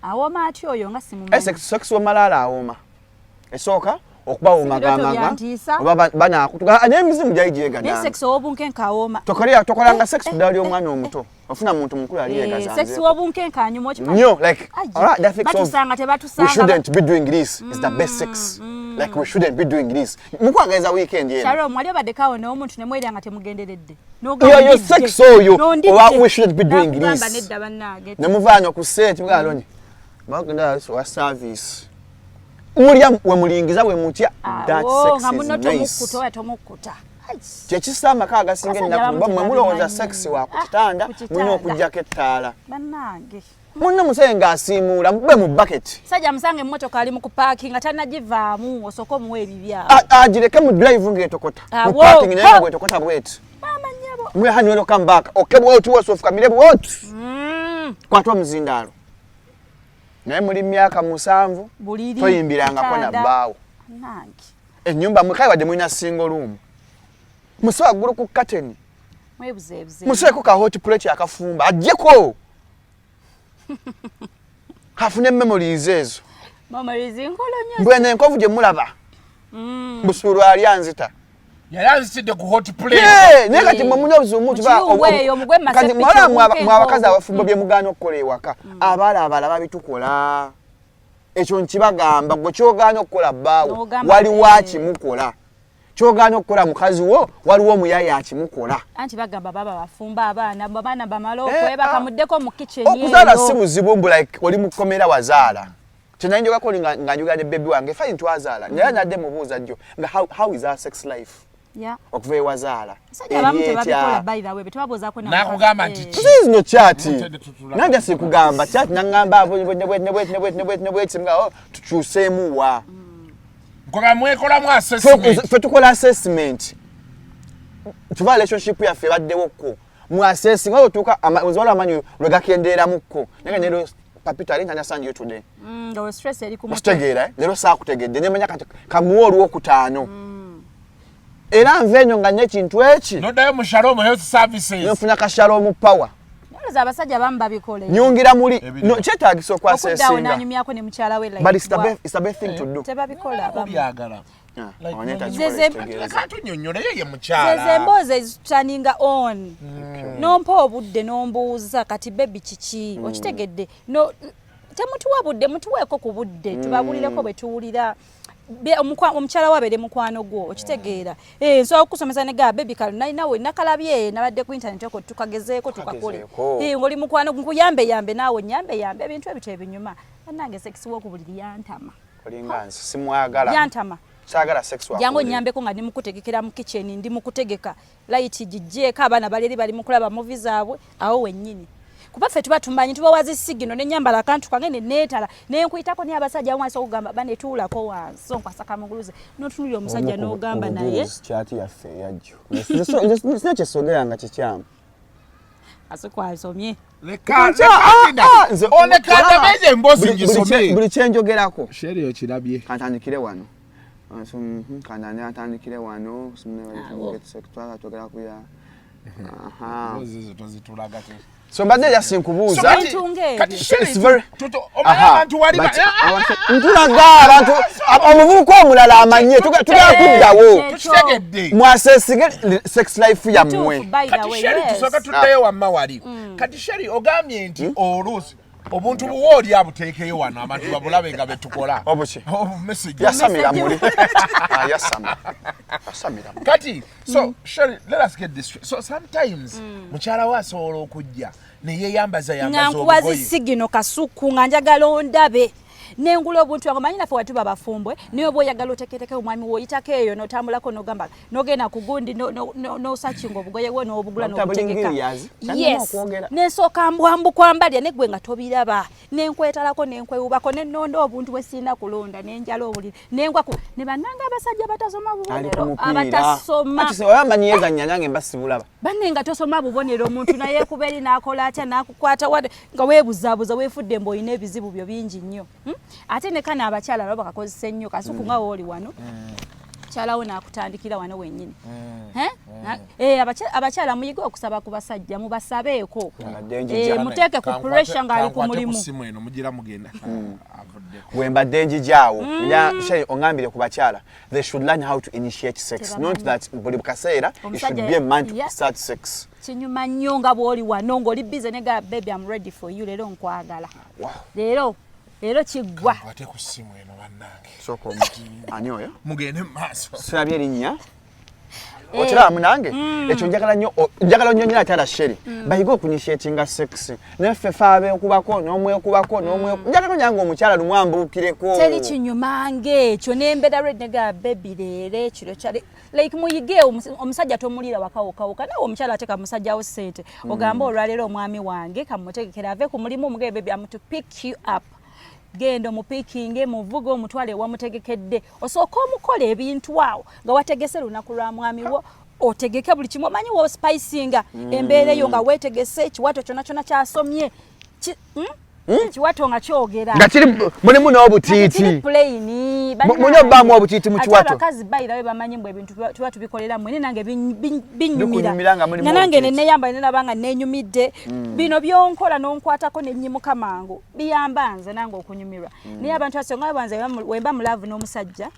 Awoma atya oyo nga simumanyi? Sex w'omalaala awoma. Esooka okuba Birooto womagamaga byantiisa. oba banakutuga n'emizimu gyali Naye gyegananga. sex ow'obunkenke awooma. Tokolanga sex ku ddala ly'omwana omuto, ofuna muntu mukulu ali Sex yegaza w'obunkenke anyuma, okimanyi? nnyo, like Aje. alright, that sex of Batusanga we tebatusanga. shouldn't be doing this is the best sex, like we shouldn't be doing this mukwagaliza weekend eno. Sharon, wali obaddeko n'omuntu ne mwerya nga temugenderedde? Yo sex oyo oba we shouldn't be doing N'akugamba this. nedda bannange. Ne muvaano ku set mugalonye bagenda wa service mulya we mulingiza we mutya, that Awo, sex nga muno is tomukkuta nice. oba tomukkuta. Ai. Kyekisa amaka agasinga Abasajja ennaku abamu mba mmwe mulowooza tebabimanyi. sex wa ku Ah, kitanda, ku mulina kitanda. okuggyako ettaala. Bannange. Munno museye ng'asiimuula mube mu bucket. Sajja musange emmotoka ali mu kupaakinga tannagivaamu, osooke omuwa ebibyawo. Agireke mu drive ng'etokota mu Awo, parking naye nga ho. bwetokota bweti. Maama nnyabo. Mwe honey, welcome back, okay, bwoti wose ofukamire bwoti, kwata omuzindaalo, naye muli myaka 7 Buliri. toyimbirangako Kitanda. nabbaawo. Bannange. Ennyumba mwekaye wadde mulina single room, muse waggulu ku kateni. Mwebuzeebuze. Museeko ka hot plate akafumba ajjeko afune memories ezo. Memories nkulu nnyo. Mbwene enkovu gye mulaba busuulu ali anzita. Yali anzitidde ku hot plate. Yeah, naye kati mwe mulina obuzibu Mu muti ba- kiyungu eyo, mugwe mu kati masepiki mwala obunkenke mwe abakazi obwo. abafumbo bye mugaana okukola ewaka, abaala abalala babitukola. Ekyo nkibagamba, gwe kyogaana okukola bbaawo N'ogamba, waliwo eh. akimukola, kyogaana okukola mukazi wo waliwo omuyaye akimukola. Anti bagamba baba bafumba abaana bamala Eh, okwebaka ah. muddeko mu kitchen. Okuzaala eyo. si buzibu mbu like oli mu kkomera wazaala. Kyenali njogako oli nga njogera ne baby wange, fine, twazaala, naye nadde mubuuza jjo nga how is our sex life okuva ewazaala. Abasajja abamu Eri tebabikola etya? by the way, tebabuuzaako na N'akugamba mukazi. nti Eh. ki? Zino kyati Mutende tutula. nanja sikugamba kyati naŋŋamba bweti nga oh, tukyuseemu wa. Nkola mwekolamu assessment. Ffe tukola assessment tuba relationship yaffe ebaddewokko mu assessing oba otuuka waliwo amanyi lwe gakendeeramukko, naye nga nero papito I didn't understand you today. Nga stress eri ku mutwe. Okitegeera, eh? Leero saakutegedde nemanya kati kamuwa olwokutaano era nva eno nga nekintu eki. Noddayo mu Shalom Health Services. Nenfuna ka Shalom power. Ndowooza abasajja abamu babikola. Nyungira muli. Ebiriwo. No, kyetaagisa Okuddawo okwasesinga n'anyumyako ne mukyala we like but it's the best, it's the best thing to do. Tebabikola abamu. Obyagala. Ah, Like, oneta Zeze- kikola ekitegeeza. Leka tunyonnyoleyo ye Zezo mukyala. emboozi ezitutaninga on nompa obudde nombuuza kati baby kiki, okitegedde? No, temutuwa budde, mutuweeko ku budde tubabulireko bwe tuwulira. Omukyala we abeere mukwano gwo, okitegeera? Eh, nsobola okukusomesa ne gaa baby kalo nalinawe nakalabye nabadde ku internet okwo tukagezeeko tukakole. Tukagezeeko. Eh, ng'oli mukwano nkuyambe yambe naawe nyambe yambe ebintu ebyo tebinyuma. Bannange, sex w'oku buliri yantama. Olinga nsi simwagala. Yantama. Saagala sex wa Jangu kubuliri. onyambeko nga ndi mukutegekera mu kitchen, ndi mukutegeka light giggyeko, abaana bali eri bali mu kulaba movie zaabwe awo wennyini, kuba ffe tuba tumanyi tubawa zi signal ne nyambala akantu kange ne neetala ne nkuyitako. Naye abasajja abamu asobola okugamba banetuulako wansi onkwasa kamuguluze n'otunulira omusajja n'ogamba naye Obujulizi kyati yaffe eyajjo sina kyesogera nga kikyamu. Asikwasomye. Leka leka tinda. Oleka ndabeze emboozi ngisome. Buli kyenjogerako Sheri okirabye. Kantandikire wano. Ah, so, kantandi atandikire wano. Awo. Twagala kuya. Aha. Emboozi ezo tozitulaga te. So mbadde just nkubuuza. So kati- Ebintu ng'ebyo. Kati Sheri It's very- omanyi Aha, abantu wali but ntulaga abantu omuvubuka omulala amanye tugala kuddawo. Tukitegedde. Mwasesinge sex life yammwe. Kituufu, by the Kati way, Sheri, yes. tusooka tuddeyo wamma wali. Kati Sheri, ogambye nti oluusi obuntu buwa oli abuteekeyo wano abantu babulabe nga betukola. Obuki? Message. Yasamira muli. Ah, yasama yasamira muli. Kati so Sherry, let us get this straight. So sometimes mukyala we asobola okujja neyeyambaza Nga yambaza nkuwa obugoye. zi signal kasuku nga njagala ondabe nengula obuntu wange. Manyi naffe watuba bafumbwe, naye oba oyagala otekeeteke omwami woyitako eyo notambulako nogamba nogenda ku gundi nosakinga obugoye bwe n'obugula Dr. n'obutegeka. Bulingirias, kyannema Yes, okwogera. nensooka mbwambukwambalya neggwe nga tobiraba nenkwetalako nenkwewubako nenonda obuntu bwe sirina kulonda nenjala obuliri nengwa ku ne bannange abasajja batasoma Ali ku bubonero mupiira. abatasoma. Ati se oba manyi yezannya nange mba sibulaba. Banne nga tosoma bubonero, omuntu naye kuba eri n'akola atya n'akukwata nga weebuzaabuza weefudde mbu olina ebizibu byo bingi nnyo. Ate ne kano abakyala nabo bakakozesa ennyo kasuku nga wooli wano. Mukyala we n'akutandikira wano wennyini. Eh? Eh, abakyala muyige okusaba ku basajja, mubasabeeko. Mbadde njija. Eh, muteeke ku pressure ng'ali ku Kankwate mulimu. Simu eno mugira mugenda avuddeko. We mbadde njijaawo era Sherry, oŋŋambire ku bakyala, they should learn how to initiate sex, not Tebamanyi. that buli kaseera it should Omusajja- be a man to start sex. Kinyuma nnyo nga bw'oli wano ng'oli busy ne ga baby, I'm ready for you, leero nkwagala. Wow. Leero leero kiggwa. Kankwate ku simu eno, bannange. Sooka omuti ani oyo? Mugende mu maaso. Sirabye erinnya. Okiraba munange, ekyo njagala nnyo njagala nnyo nnyo akyala Sherry bayige okuinitiatinga sex, naffe fe abeekubako n'omwekubako n'omwe njagala nnyo nga omukyala lumu ambuukireko. Teri kinyuma ng'ekyo nembeera ready ne ga baby, leero ekiro kyale. Like muyige omusajja tomuliira wakawokawuka, nawe omukyala ateeka musajjawo ssente, ogambe olwaleero omwami wange kamutegekera ave ku mulimu, omugebe baby, am to pick you up, genda omupiikinge, muvuge omutwale ewamutegekedde, osooke omukola ebintu awo nga wategese lunaku lwa mwami wo, otegeke buli kimu, omanyi wospicinga embeera eyo nga weetegese ekiwato kyonna kyonna kyasomye. Ekiwato nga kyogera. Nga kiri mulimu n'obutiiti. Kiri plain. Muli obbaamu obutiiti mu Ate kiwato. Abakazi bayirawe bamanyi mbu ebintu tuba tubikolera mmwe, naye nange binyumira. Bikunyumira nga mulimu Nga nange obutiiti. neneyamba nenaba nga nenyumidde bino byonkola n'onkwatako nenyimuka mangu, biyamba nze nange okunyumirwa. Naye abantu asinga banze wemba mu love n'omusajja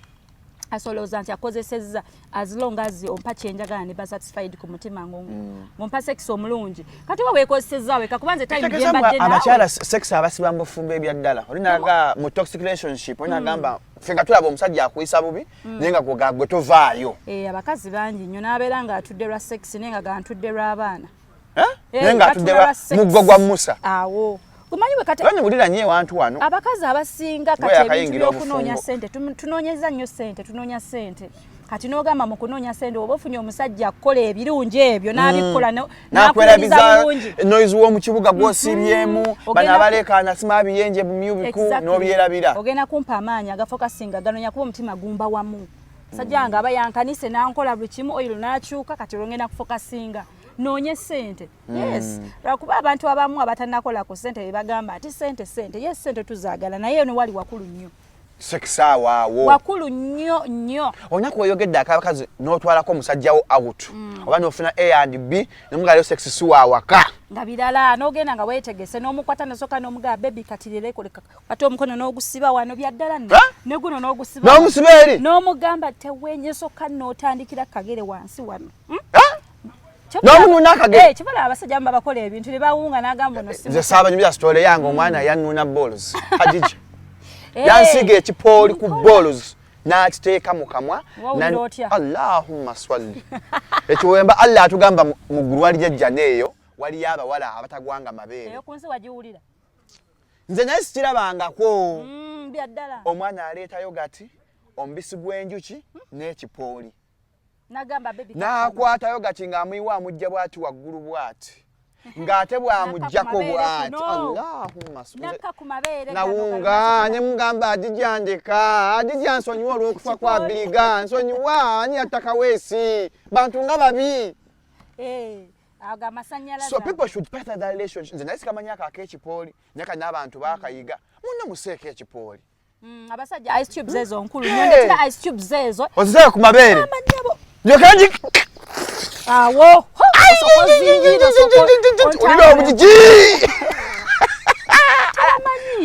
asolooza nti akozesezza, as long as ompa kyenjagala ne ba satisfied ku mutima ng'ompa sex omulungi, kati oba weekozesezza weka, kuba nze time Kitegeeza mbu gyembadde naawe. Abakyala sex abasiba mu bufumbo ebya ddala, olinaga mu toxic relationship, olinagamba ffe nga tulaba omusajja akuyisa bubi, naye nga gwe tovaayo. Eh, abakazi bangi nnyo n'abeera ng'atudde lwa sex naye nga gantudde lw'abaana. Eh? Eh, Naye ng'atudde batula lwa sex. muggo gwa Musa. Awo omanyi bwe kati Banyuwulira nnyo ewantu wano. Abakazi abasinga Gwe kati ebintu yakayingira by'okunoonya obufumbo. ssente, tunoonyeza nnyo ssente, tunoonya ssente. Kati n'ogamba mu kunoonya ssente oba ofunye omusajja akukola ebirungi ebyo n'abikola nakwerabiza n'akuwuliza bulungi. Noise w'omu kibuga gw'osiibyemu, bano abaleekaana sima biyenje bumyubiku. N'obyerabira. Ogenda kumpa amaanyi agafokasinga ganonya, kuba omutima gumba wamu. Sajja nga aba yankanise nankola buli kimu, oil n'akyuka, kati olwo ngenda kufokasinga noonye ssente. Yes, lwakuba abantu abamu abatanakola ku ssente bebagamba nti ssente ssente. Yes, ssente tuzaagala, naye eno wali wakulu nnyo. Sex awo awo. Wakulu nnyo nnyo. Olunaku weyogedde akabakazi n'otwalako omusajjawo out, oba n'ofuna A and B nemugalayo sex si waawaka. Nga birala n'ogenda nga weetegese n'omukwata nasooka n'omugamba baby, kati leero koleka ate omukono n'ogusiba wano byaddala nno. Eh? Ne guno n'ogusiba. N'omusiba eri. N'omugamba tewenyesoka n'otandikira kagere wansi wano. Eh? N'omunuuna akagere? Eh, kibala abasajja abamu babakola ebintu ne bawunga n'agamba ono si Nze saabanyumiza story yange, omwana yannuuna balls, Hadija. Eh, Yansiiga ekipooli ku nkola. balls n'akiteeka mu kamwa. Wawulira otya? Allahumma swalli, ekyo wemba Allah atugamba mu ggulu waliyo ejjana, eyo waliyo abawala abatagwanga mabeere. Eyo ku nsi wagiwulira. Nze naye sikirabangako. Byaddala. Omwana aleetayo gati omubisi gw'enjuki n'ekipooli. Nagamba baby N'akwatayo gati ng'amuyiwa amujja bw'ati waggulu bw'ati, ng'ate bw'amuggyako N'akka ku mabeere bw'ati. kuno. Allahumma swalli. Nakka ku mabeere gano. Nawunga ne mugamba Adija, ndeka Adija, nsonyiwa olw'okufa kwa Biriga, nsonyiwa ani yatta Kaweesi, bantu nga babi. Eh, ago amasannyalaze. So people should better their relationship. Nze naye sikamanya ako ak'ekipooli, naye kati n'abantu baakayiga munno museeko ekipooli. Abasajja ice cubes ezo nkulu. Hey! Nyondetera ice cubes ezo. Oziteeka ku mabeere. Amanyabo. Nyokangi. Awo osooka ozingira, osooka Olina obugigi.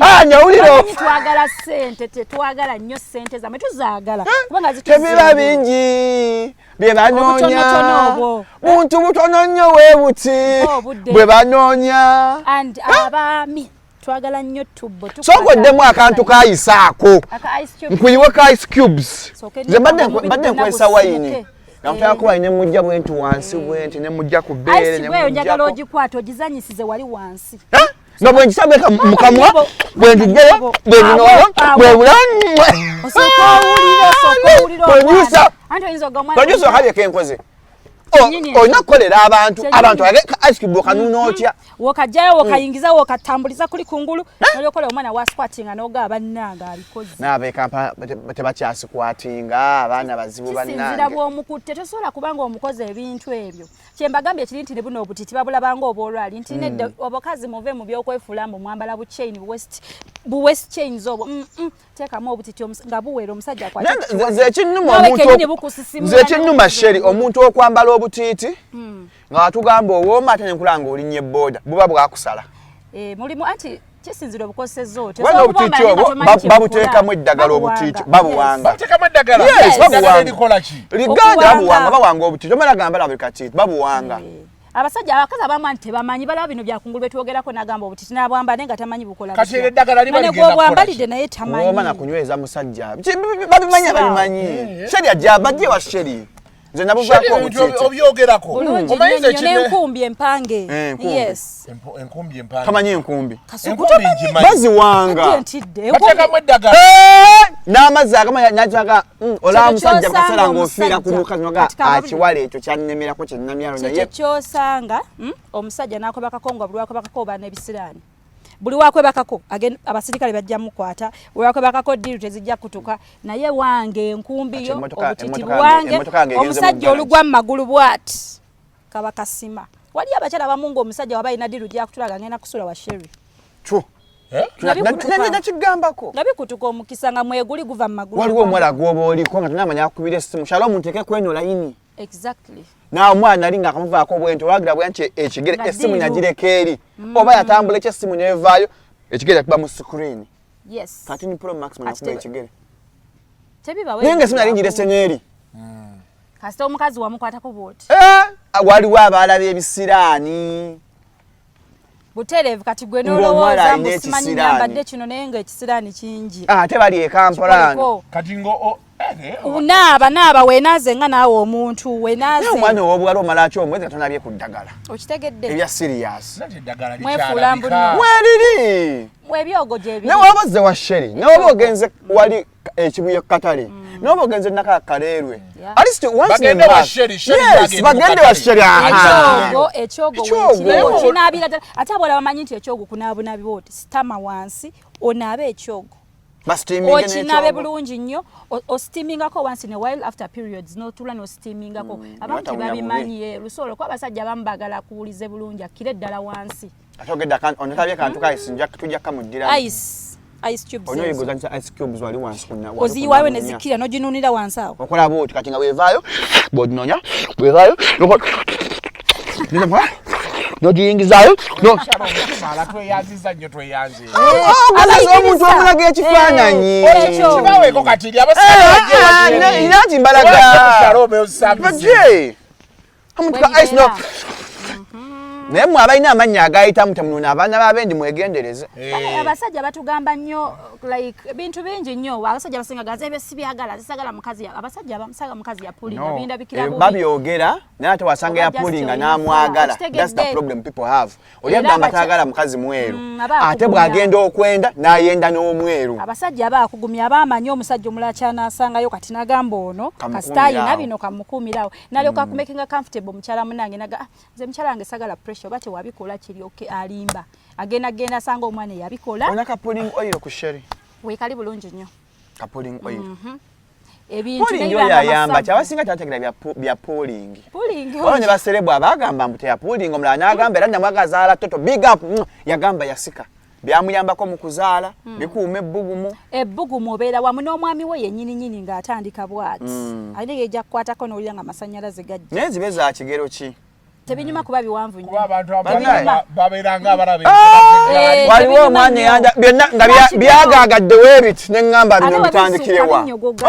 Ah, nyawulira. Bamanyi twagala ssente, tetwagala nnyo ssente zammwe, tuzaagala kubanga Tebiba zituzimbira. Bingi bye banoonya. Obutonotono obwo. Buntu butono nnyo bwe buti Obudde. bwe banoonya. And abaami twagala nnyo tubbo. Sooka oddemu akantu kayisaako. Aka ice cube. Nkuyiwe ka ice cubes. Sooka Nze mbadde omubiri mbadde gwonna nkozesa wayini gusimuke. nga mutayako wayini, nemujja bwenti wansi bwenti, nemujja ku bbeere. Ice cube eyo njagala Nemujjako ogikwata ogizanyisize wali wansi. Nga bwengisabeka mu kamwa bwentujjayo bweninono bwebula. Osooka owulire, osooka owulire Bwenyusa. omwana. Anti oyinza ogga omwana. Bwenyusa okabye kenkoze. Olina okukolera abantu abantu ice cube okanuuna otya? Wokajjayo, wokayingiza, wokatambuliza kuli kungulu, nolyokola omwana wa squattinga n'ogaba bannange abikoze. N'ab'e Kampala tebakyasiquattinga, abaana bazibu. Kisinzira bannange. Bw'omukutte, tosobola kubanga omukoze ebintu ebyo. Kyembagambye kiri nti ne buno obutiti babulabanga obwolwali nti nedda. Abakazi muve mu byokwefuula mbu mwambala bu chain, bu waist chains obwo. Teekamu obutiti nga buwera omusajja akwate. Nze ekinnuma Naawe omuntu kennyini bukusisimula. Nze ekinnuma, Sheri, omuntu okwambala obutiiti nga watugamba owooma, ate nenkula nga olinnye eboda, buba bwakusala. Eh, mulimu anti kisinzira obukozesezza otyo. Wano obutiiti obwo babuteekamu eddagala, obutiiti babuwanga. Bateekamu eddagala? Yes, Eddagala babuwanga. erikola ki? Liganda. Okuwanga. Babuwanga, bawanga obutiiti, omala gambala buli katiiti, babuwanga. Abasajja, abakazi abamu anti tebamanyi, balaba bino byakungulu betwogerako, nagamba obutiti nabwamba naye nga tamanyi bukola. Kati eryo eddagala liba Nga ne ligenda kukola gw'obwambalidde ki? naye tamanyi. Wooma nakunyweza musajja. Babimanyi, babimanyi. Sheri ajja bajje wa Sheri, nze nabuvaako Sheri, ebintu obutiiti. obyogerako. Bulungi Omanyi nnyo nze nnyo n'enkumbi empange. Eh, enkumbi. Yes. Enkumbi empange. Tamanyi enkumbi? Kasuku. Enkumbi ngimanyi. Baziwanga. Ate ntidde. Bateekamu eddagala? Eh, n'amazzi agamu najaga olaba Kyekyo musajja ky'osanga mukaseera ng'ofiira ku omusajja. mukazi noga Kati kaba akiwala ekyo kyannemerako kyenamyalo Kyekyo naye. kyosanga omusajja n'akwebakako nga buli wakwebakako oba n'ebisiraani, buli wakwebakako abasirikale bajja mukwata, buli wakwebakako ddiiru tezijja kutuka, naye wange enkumbi Kati yo obutiti buwange emmotoka yange egenze mu omusajja garage. olugwa mu magulu bw'ati kaba kasima. Waliyo abakyala abamu ng'omusajja waba alina ddiiru gyakutulaga, ngenda kusula wa Sherry. True. Eh? Nga bikutuka. Nakigambako. Nga bikutuka omukisa nga mweguli guva mu magulu. Waliwo omuwala gwoba oliko nga tonamanya akubira essimu, "Shalom, nteeke kweno layini." Exactly. Naawe omwana nali nga akamuvaako bwenti, olwagira bwe nti ekigere Nga essimu ddiiru. nagireka eri oba yatambula eki essimu nevaayo, ekigere yakuba mu screen. Yes. 13 Pro Max Ati mwenakuba ekigere. Tebibawo. Naye nga essimu nali ngirese n'eri. Kasita omukazi wamukwatako bwoti. Eh, waliwo abaalaba ebisiraani. Butereevu. Kati gwe Ng'omuwala nolowooza alina mbu simanyi ekisiraani. nyambadde kino, naye nga ekisiraani kingi. Ate bali e Kampala. Kikoliko. Kati ngo Naaba, naaba, weenaaze nga naawe omuntu weenaaze. Naye omwana ow'obuwala omala ki omwezi nga tonabye ku ddagala Okitegedde? ebya serious? Nati eddagala Mwefuula mbu likyalabika. nno. Weriri. Ebyogo gyebiri. Ne waba ozze wa Sheri, ne waba ogenze wali ekibuye katale, ne waba ogenze Nakaka Kaleerwe, at least once in a Bagende wa month. Sheri, Sheri Yes, yagenda mu bagende wa katale. Sheri, aha. Ekyogo, ekyogo. Ekyogo. Wekiri okinaabira ddala. Ate abawala bamanyi nti ekyogo kunaabunabi bwoti, sitama wansi onaabe ekyogo. Basteaminge Okinaabe n'ekyogo. bulungi nnyo, osteamingako once in a while after periods, n'otuula n'osteamingako. Abamu Batawunya. tebabimanyi ye lusolo kuba abasajja abamu baagala kuwulize bulungi, akkire ddala wansi. Ate ogedde onatabye kantu ka ice, tujja kamuddiramu. Ice cubes Olina ezo. oyigozanyisa ice cubes wali wansi wali Oziyiwayo ku ne namunya. zikkira n'oginuunira wansi awo. Okola bwoti kati nga bwevaayo bw'oginonya, bwevaayo n'ogiyingizaayo. Ala tweyanziza nnyo, tweyanze. Ogazaza omuntu omulaga ekifaananyi. Ekyo. Kibaweeko kati eri abasajja bajje wa Sheri. Era nti mbalaga. Shalom, osabize. Bajje omuntu ka ice no. Bwebibeera. Naye mwe abalina amannya agayitamu temunona abaana b'abendi, mwegendereze. Bane, abasajja batugamba nnyo like ebintu bingi nnyo. Abasajja basinga gaza ebyo sibyagala, zisagala mukazi abasajja abamusaga mukazi yapulinga bindabikira bubi. Babyogera naye ate wasanga Oba just yapulinga olina n'amwagala. fala, That's the okitegedde. problem people have. Oli Era agamba taagala mukazi mweru, aba ate akugumya. bw'agenda okwenda n'ayenda n'omweru. Abasajja aba akugumya, aba amanyi omusajja omulala kyanaasangayo. Kati nagamba ono Kamukuumire kasita ayina awo. bino, kamukuumirawo, nalyoka akumakinga comfortable. Mukyala munange naga, "Ah, nze mukyala wange sagala pressure," oba tewabikola kiryoke alimba, agenda genda asanga omwana eyabikola. Olina ka pulling oil ku Sheri? Weekali bulungi nnyo. Ka pulling oil. Ebintu Pulling naye oil banga ayamba masavu. ki? Abasinga tebategera bya pulling. Pulling Waliwo ne baserebu abagamba mbu teyapulinga, omulala n'agamba era namwagazaala toto big up, yagamba yasika byamuyambako mu kuzaala, bikuuma ebbugumu. Ebbugumu, obeera wamu n'omwami we yennyini nyini ng'atandika bw'ati, alina yejja kukwatako n'olira nga amasannyalaze gajja. Naye zibe za kigero ki? Tebinyuma kuba biwanvu Kuba nnyo. abantu Banaye. abalala babeera nga abalaba Eh, Waliwo tebinyuma omwana nnyo. eyanda byonna nga Lwaki byagaagadde weebiti, ne ŋŋamba Ate bino bwe bitandikirewa? bisukka binnyogoga.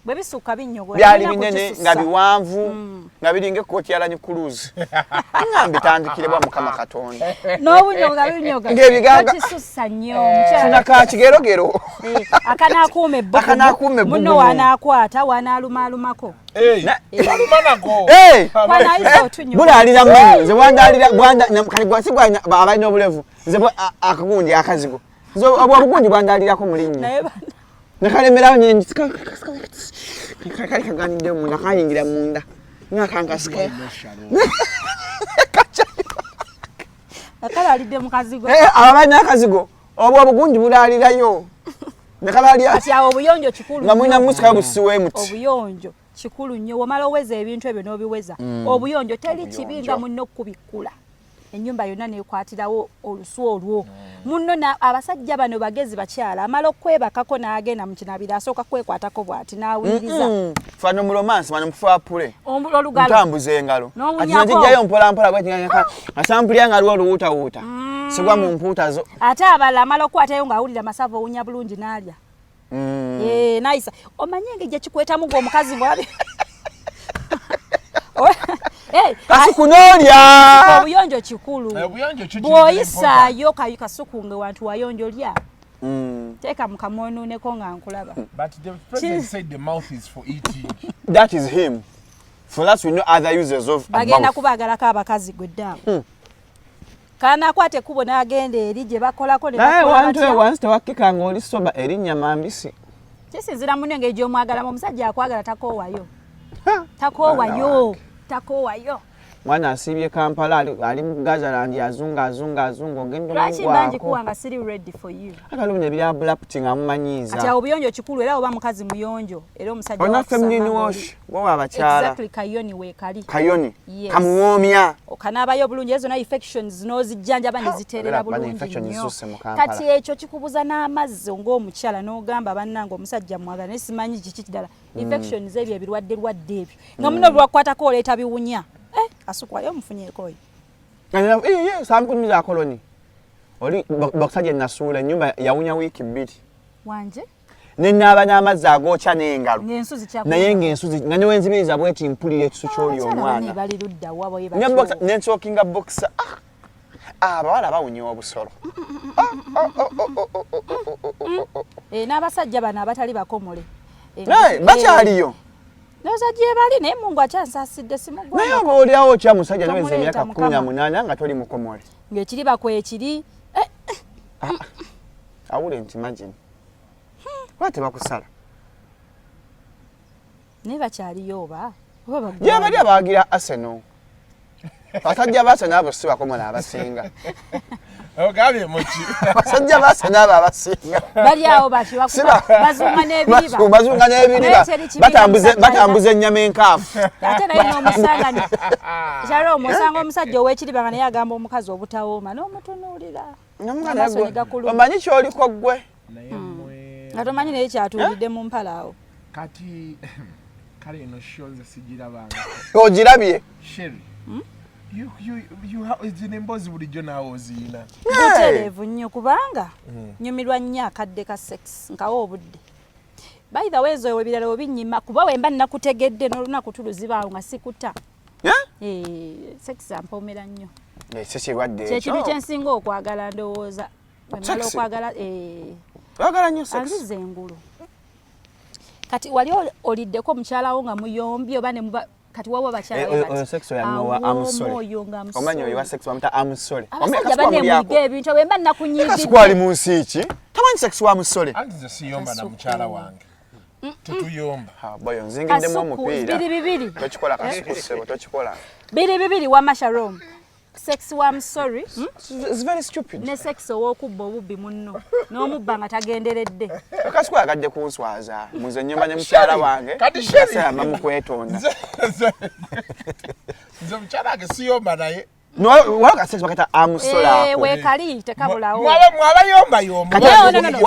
Bwe bisukka binnyogoga. Byali Tolina binene kukisussa. nga biwanvu nga biringa ekkooti ya Land Cruiser, nga mbitandikiribwa Mukama Katonda. N'obunyoga binyoga. Ng'ebiganga- Tokisussa nnyo omukyala. Kina ka kigerogero. Eh, akanaakuuma ebbugumu. Akanaakuuma ebbugumu. Munno wanaakwata wanaalumaalumako. Baluma nako. Hey! Wanayisa otunyoga. Bulaalira mmanyo, nze bwandaalira kati gwasi abalina obulevu, nze akagundi akazigo, nze obwo obugundi bwandaalirako mu linnya. Naye nekalemerawo, kali kaganidde munda, kayingira munda. Ngakankasike. Akala alidde mu kazigo. Eh, aba balina akazigo obwo obugunji bulalirayo nekabalya. Kati awo obuyonjo kikulu nga mulina nnyo. musikayo busiwe muti. Obuyonjo kikulu nnyo, womala oweza ebintu ebyo n'obiweza. Obuyonjo teri kibi nga munno okubikkula ennyumba yonna nekwatirawo olusu olwo munno. Abasajja bano bagezi bakyala, amala okwebakako n'agenda mu kinabiro, asooka kwekwatako bw'ati n'awuliriza. Fano mu romance bano mufuapule. Olugalo. Ntambuza engalo. N'owunyako. Ati nzijjayo mpola mpola bweti nga sampulya nga aliwo oluwuutawuuta sigwa mu mpuuta zo. Ate abalala amala okukwatayo ng'awulira masavu owunya bulungi n'alya. Eh, nayisa omanye engeri gye kikwetamu gwe omukazi bwabi. Eh, Kasuku n'olya. Obuyonjo kikulu. Obuyonjo kyo kiri. Bw'oyisaayo kasuku nga wantu wayonjo lya, teeka mu kamwonuuneko nga nkulaba. But the president said the mouth is for eating. That is him. For us, we know other users of a Bagenda mouth. kubaagalako abakazi gwe ddaamu kanakwata ekkubo n'agenda eri gye bakolako ne Naye bakola wantu batya. wansi tewakkika ng'oli soba erinnya mambisi. Kisinzira munno engeri gy'omwagalamu. Omusajja akwagala takoowayo, takoowayo, takoowayo. Mwana asiibye Kampala, ali mu Gazaland, azunga azunga azunga, ogenda Lwaki mba omugwako. ngikuwa nga siri ready for you? Ate waliwo bino ebya bulapti nga mumanyiiza. Kati awo obuyonjo kikulu, era oba mukazi muyonjo era omusajja Olina wakusanga feminine ng'oli- wash wowa abakyala. Exactly, kayoni weekali. Kayoni. Yes. Kamuwoomya. Okanaabayo bulungi, ezo zonna infections n'ozijjanjaba ne ziteerera Era bana bulungi infections nnyo. zisusse mu Kampala. Kati ekyo kikubuza n'amazzi ng'omukyala n'ogamba, bannange omusajja mwagala naye simanyi kiki kirala. Infections ebyo ebirwadde lwadde ebyo nga muno lwakukwatako oleeta biwunya. Eh, asukwayo omufunyeeko oyo. Samkunyumiza akoloni oli boxer gye nasuula ennyumba yawunya wiiki 2. Wanje. Nenaaba n'amazzi agookya n'engalo. Ng'ensuzi kyakulya. Naye ng'ensuzi nga newenzibiriza bweti mpulira ekisu ky'oli Abakyala bane omwana. bali ludda wa bwe Ne batyo. Nensookinga boxer. Ah, abawala bawunya obusolo. Eh, n'abasajja bano abatali bakomole. Eh, Naye bakyaliyo. Ndowooza gye bali, naye Mungu akyansaasidde simugwa. Naye oba oliawo otya musajja naweza Tomuleeta emyaka Mukama. 18 nga toli mukomole? Ng'ekiri bakwekiri. Eh, I wouldn't imagine. Lwaki tebakusala? Naye bakyaliyo oba? Oba baggwayo? Gye bali abawagira Arsenal. Abasajja ba Arsenal abo si bakomole abasinga. Ogambye muki? Abasajja ba Arsenal abo abasinga. Bali awo bati Si ba- bazunga n'ebiriba. Bazunga n'ebiriba. Naye teri kibi Batambuze omusajja batambuze ennyama enkaafu. Ate naye n'omusanga Shalom, osanga omusajja ow'ekiriba nga naye agamba omukazi obutawooma n'omutunuulira. Amaaso ne gakuluma. Omanyi kyoliko ggwe. Naye mmwe Nga tomanyi naye kyatuulidde mu mpala awo. Kati kale eno show nze sigirabanga. Ogirabye. Sherry, zino emboozi bulijjo naawe oziina. Butereevu nnyo kubanga nyumirwa nnyo akadde ka sex nkawa obudde. By the way, ezo ebirala obinyima kuba wemba nakutegedde n'olunaku tuluzibaawo nga sikuta. Eh? Eh, sex ampoomera nnyo. Si kirwadde Kyekintu ekyo. kyensinga okwagala ndowooza. Bwe mmala Sex? okwagala, eh, Oyagala nnyo sex. Anziza engulu. Kati wali oliddeko mukyalawo nga muyombye oba ne muba kati wawa abakyala Eh, bwe bati, oyo sex oyo amuwa awooma amusole. oyo nga amusole. Omanyi oyo wa sex bamuta amusole. Abasajja banne muyiga ebintu bwe mba Kasuku ali nakunyiigidde. mu nsi ki? Tamanyi sex wa musole. Anti nze siyomba na mukyala wange, tetuyomba. Ah, boyo nzingiddemu Kasuku omupiira. biri bibiri. Tokikola Kasuku ssebo, tokikola. Biri bibiri wama Sharom. Sex wa sorry, It's very stupid. Ne sex ow'okubba obubbi munno n'omubba nga tagenderedde. Kasuku ayagadde kunswaza. Muze nnyumba ne mukyala wange. Kati Sherry. Asamba mu kwetonda. Nze mukyala wange siyomba naye. Waliwo ka sex bakata amusole Eh, ako. weekali tekabulawo. Mwaba yomba. Kati No, no, no, no.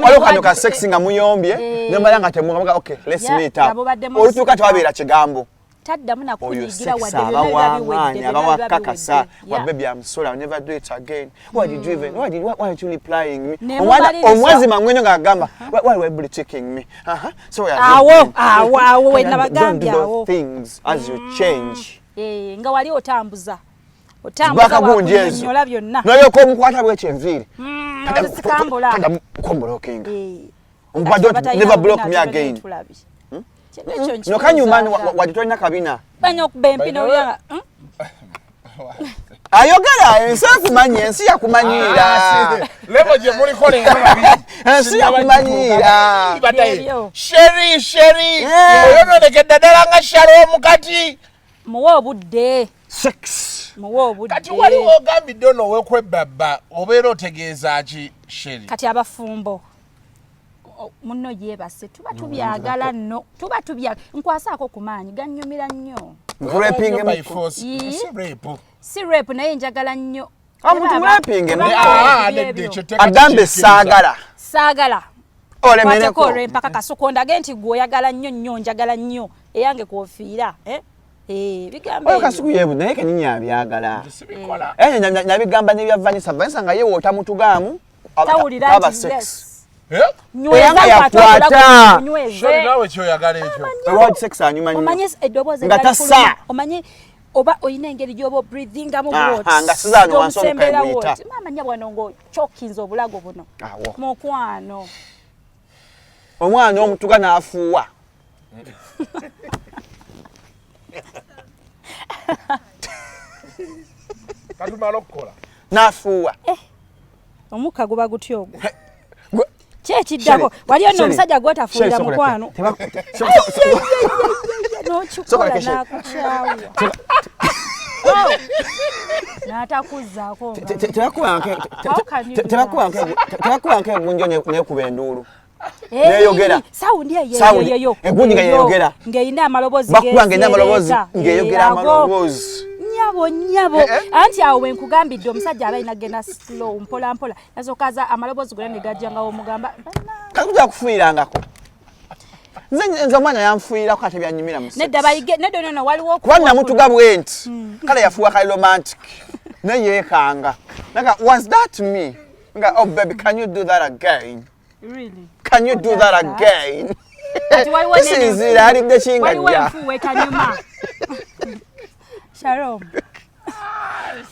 waliwo kano ka sex nga muyombye Eh. nomala nga temugamuga, okay, let's Yeah, meet up. nga mubadde mu Olutuuka lusika. tewabeera kigambo. Taddamu Oyo nakunyiigira sex wadde aba byonna biba w'amaanyi, biwedde, aba byonna biba wakakasa. biwedde. Wa Yeah. baby, I'm sorry, I'll never do it again. Why did you even why did why, why aren't you replying me? Ne Omwana mumaliriza. omwazima mweno ng'agamba, why were you checking me? Uh-huh. So we are Awo, awo, awo, we Don't nabagambye do awo. those things as you change. Eh, nga wali otambuza otambuza Bwakagunja ezo. wakunyonnyola byonna. Nolyoka omukwata bwekyo enviiri. Ozikambula. Kombulokinga. Eh, But kati don't abatalina never block bubina me again. tulabye. Kino ekyo No kanyuma nkikuzanga. wadde tolina kabina. Banya okuba empi By the n'olya nga, Ayogera ensi ekumanyi, ensi yakumanyiira. Ah, level gye muliko leero babiri. Ensi yakumanyiira. Bataye. Ebyo. Sheri, Sheri, Yeah. oyononekedde ddala nga Shalom kati. Muwe obudde. Sex. Muwe obudde. Kati waliwo ogambidde ono ow'okwebbabba obeera otegeeza ki, Sheri? Kati abafumbo munno yeebase, tuba tubyagala nno, tuba tubya nkwasaako ku maanyi gannyumira nnyo. Nkurepinge By force. Yee. Si rape. Si rape, naye njagala nnyo. Ah, muntu Tebaba- rapinge, tebaba Ah, ebyo nedda, ebyo. ekyo teeka Agambe kikkiriza. saagala. Saagala. Kwateko Olemereko. olw'empaka kasuku ndage nti gwe oyagala nnyo nnyo, njagala nnyo eyange kwofiira, eh? Eh, bigambo Oyo ebyo. Kasuku yebu naye kenyini abyagala. Sibikola. Eh, nabigamba n'ebya Vanessa. Vanessa nga ye wootamutugaamu, Tawulira taba nti sex. yes. Eh? Nyweza Era nga nkwata yakwata. obulago, nyweze. Sheri naawe kyoyagala ekyo. Ewa sex anyuma nnyo. Omanyi eddoboozi Nga eryali tassa. kuluma, omanyi oba olina engeri gy'oba obreathingamu Aha, bw'oti, nga sizaano wansi ng'omusembera omukae guyita. bw'oti. Maama nnyabo wano ng'okyokinze obulago buno. Awo. Mukwano. Omwana omutuga n'afuuwa. Katumala okukola. N'afuuwa. Omukka guba gutya ogwo? Ki ekiddako? Sheri, Waliyo nno Sheri, omusajja Sheri, gw'otafuuyira sokoleke. mukwano. N'okikola Sokoleke, Sheri. n'akukyawa. N'atakuzzaako nga- How can you do that? Tebakubanko egunjo nekuba enduulu. Eh, Neyogera. Sawundi eyo Sawundi, eyo eyo. egundi nga Eyo, yeyogera. Ng'erina amaloboozi Bakuba ng'erina amaloboozi, geeseeta. ng'eyogera Eh, ago. amaloboozi. Nyabo nyabo. Eh, eh. Anti awo we nkugambidde omusajja aba alina genda slow mpola mpola. Nasooka amaloboozi gonna ne gajja nga womugamba. "Bannange." Kati kufuuyirangako. Nze omwana yanfuuyirako ate byanyumira mu sex. Nedda bayige nedda no no waliwo Kuba namutuga bwe nti kale yafuuwa kali romantic naye yeekanga. Naga, was that me? Nga, oh baby, can you do that again? Really? Can you do Who that does that? again? Kati waliwo Kisinziira alidde ki nga waliwo nja. enfuuwa etanyuma. Shalom.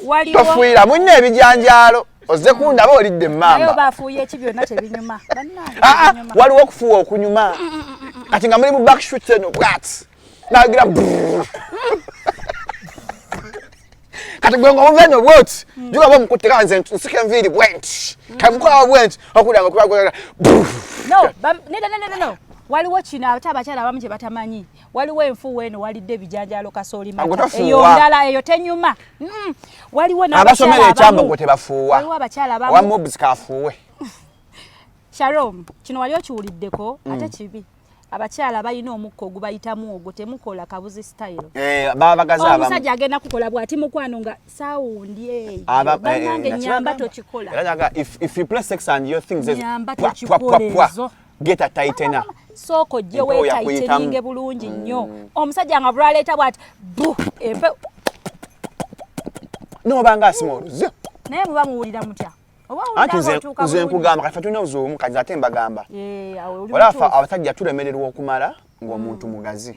Waliwo Tofuuyira munno ebijanjaalo ozze kundaba olidde naye emmamba. oba afuuye ki byonna tebinyuma. Bannange Ah, ah, tebinyuma. waliwo okufuuwa okunyuma kati nga muli mu backshoot eno bwati nagira brrr. Kati gwe nga omuva eno bwoti juga omukutte kale nze nsika enviiri bwenti kamukola bwenti okulira nga okuba No, nedda nedda no. Waliwo kino ate abakyala abamu kye batamanyi. Waliwo enfuuwa eno walidde ebijanjaalo kasooli Ago mata. tofuuwa. Eyo ndala eyo tenyuma. Waliwo abasomera n'abakyala ekyambo abamu. gwe tebafuuwa. Waliwo abakyala Owa abamu. mobs kafuuwe. Shalom, kino wali okiwuliddeko ate kibi. Abakyala balina omukka ogubayitamu ogwo temukola kabuzi style. Eh, baba bagazi abamu. Omusajja agenda kukola bw'ati mukwano nga sawundi eyo. Bannange nyamba tokikola. Era nyaga, if you play sex and your things is Nyamba pwa, pwa, tokikola pwa, pwa, ezo. get a tightener. Sooka ojje Empewo yakuyitamu. weetayiteninge bulungi nnyo. Omusajja nga bulwaleeta bw'ati bu empe N'oba nga asima oluzi. Naye muba muwulira mutya? Oba Anti owulira nze ng'otuuka nze bulungi? nkugamba kati ffe tulina obuzibu obumu kati ate mbagamba. Eh, awo oli Olaba ffe mutuufu. abasajja tulemererwa okumala ng'omuntu mugazi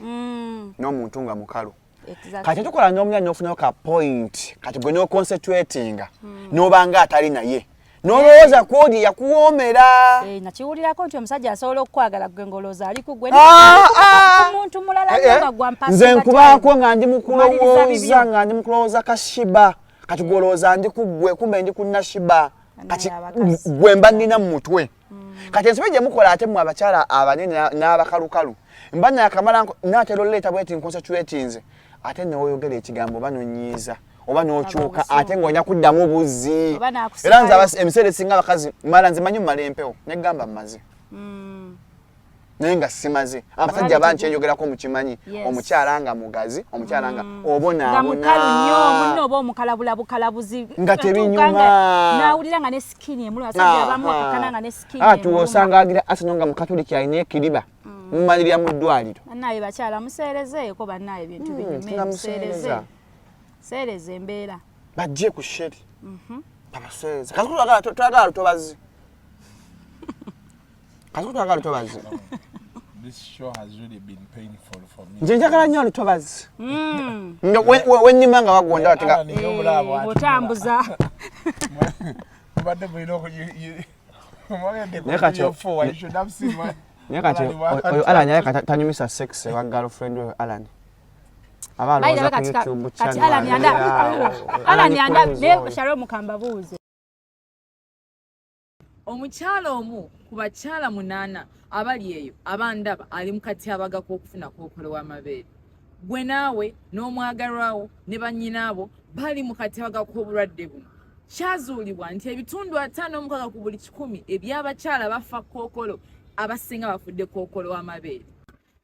n'omuntu nga mukalu. Exactly. Kati tukola n'omunya n'ofunayo ka point kati gwe n'oconcentratinga n'oba nga atali naye n'olowooza kwoli yakuwoomera. Eh, nakiwulirako nti omusajja asobola okukwagala gwe ng'olowooza ali ku gwe Ah, ah. ku muntu mulala Eh, nnyo eh. nga gwa mpasi Nze nga nkubaako time. nga ndi mu Omaliriza kulowooza bibyo. nga ndi mu kulowooza kashiba kati gwe olowooza ndi ku ggwe kumbe ndi ku nashiba kati abakazi. gwe mba nnina mu mutwe. Kati ensobi gye mukola ate mmwe abakyala abanene n'abakalukalu mba nakamala naatera oleeta bweti nconcentratinze ate newoyogera ekigambo oba nonyiiza oba n'okyuka Aba ate ng'olina kuddamu buzzi. Oba n'akusikayo. Era nze emiseera esinga abakazi mala nze manyi mmala empewo negamba mmaze naye nga simaze. Abasajja bankyenjogerako mukimanyi. Yes. Omukyala nga mugazi, omukyala nga Nga obonaabona. mukalu nnyo munno oba omukalabula bukalabuzi Nga tebinyuma. N'awulira nga ne skin emuluma. Abasajja abamu okakkana nga ne skin Ati emuluma. osanga agira Arsenal nga mukatuliki alina ekiriba mumalirira mu ddwaliro. Bannaaye bakyala museerezeeko bannaaye ebintu binyume tunamuseereza. museereze. Seereza embeera. Bajje ku Sheri babaseereze. Kasuku twagala lutobazi. Kasuku twagala lutobazi. This show has really been painful for me. Nze njagala nnyo lutobazi. Nga wennima nga wagonda bati nga Alan, ye omulaba bw'atunula. Otambuza. Mubadde mulina mwagende Naye kati- ku four, you should have seen my- Naye kati Alan bw'atunula. oyo Alan naye kati tanyumisa sex ewa girlfriend we Alan. Aba By the way, alowooza ku kati YouTube kati channel Alan yanda abeera awo. Alan yanda Cruz naye oyo. Shalom kambabuuze. Omukyala omu ku bakyala 8 abali eyo abandaba ali mu katyabaga k'okufuna kookolo w'amabeere. Gwe naawe n'omwagalwawo ne bannyinaabo bali mu katyabaga k'obulwadde buno. Kyazuulibwa nti ebitundu 56 ku buli 100 eby'abakyala bafa kookolo abasinga bafudde kookolo w'amabeere.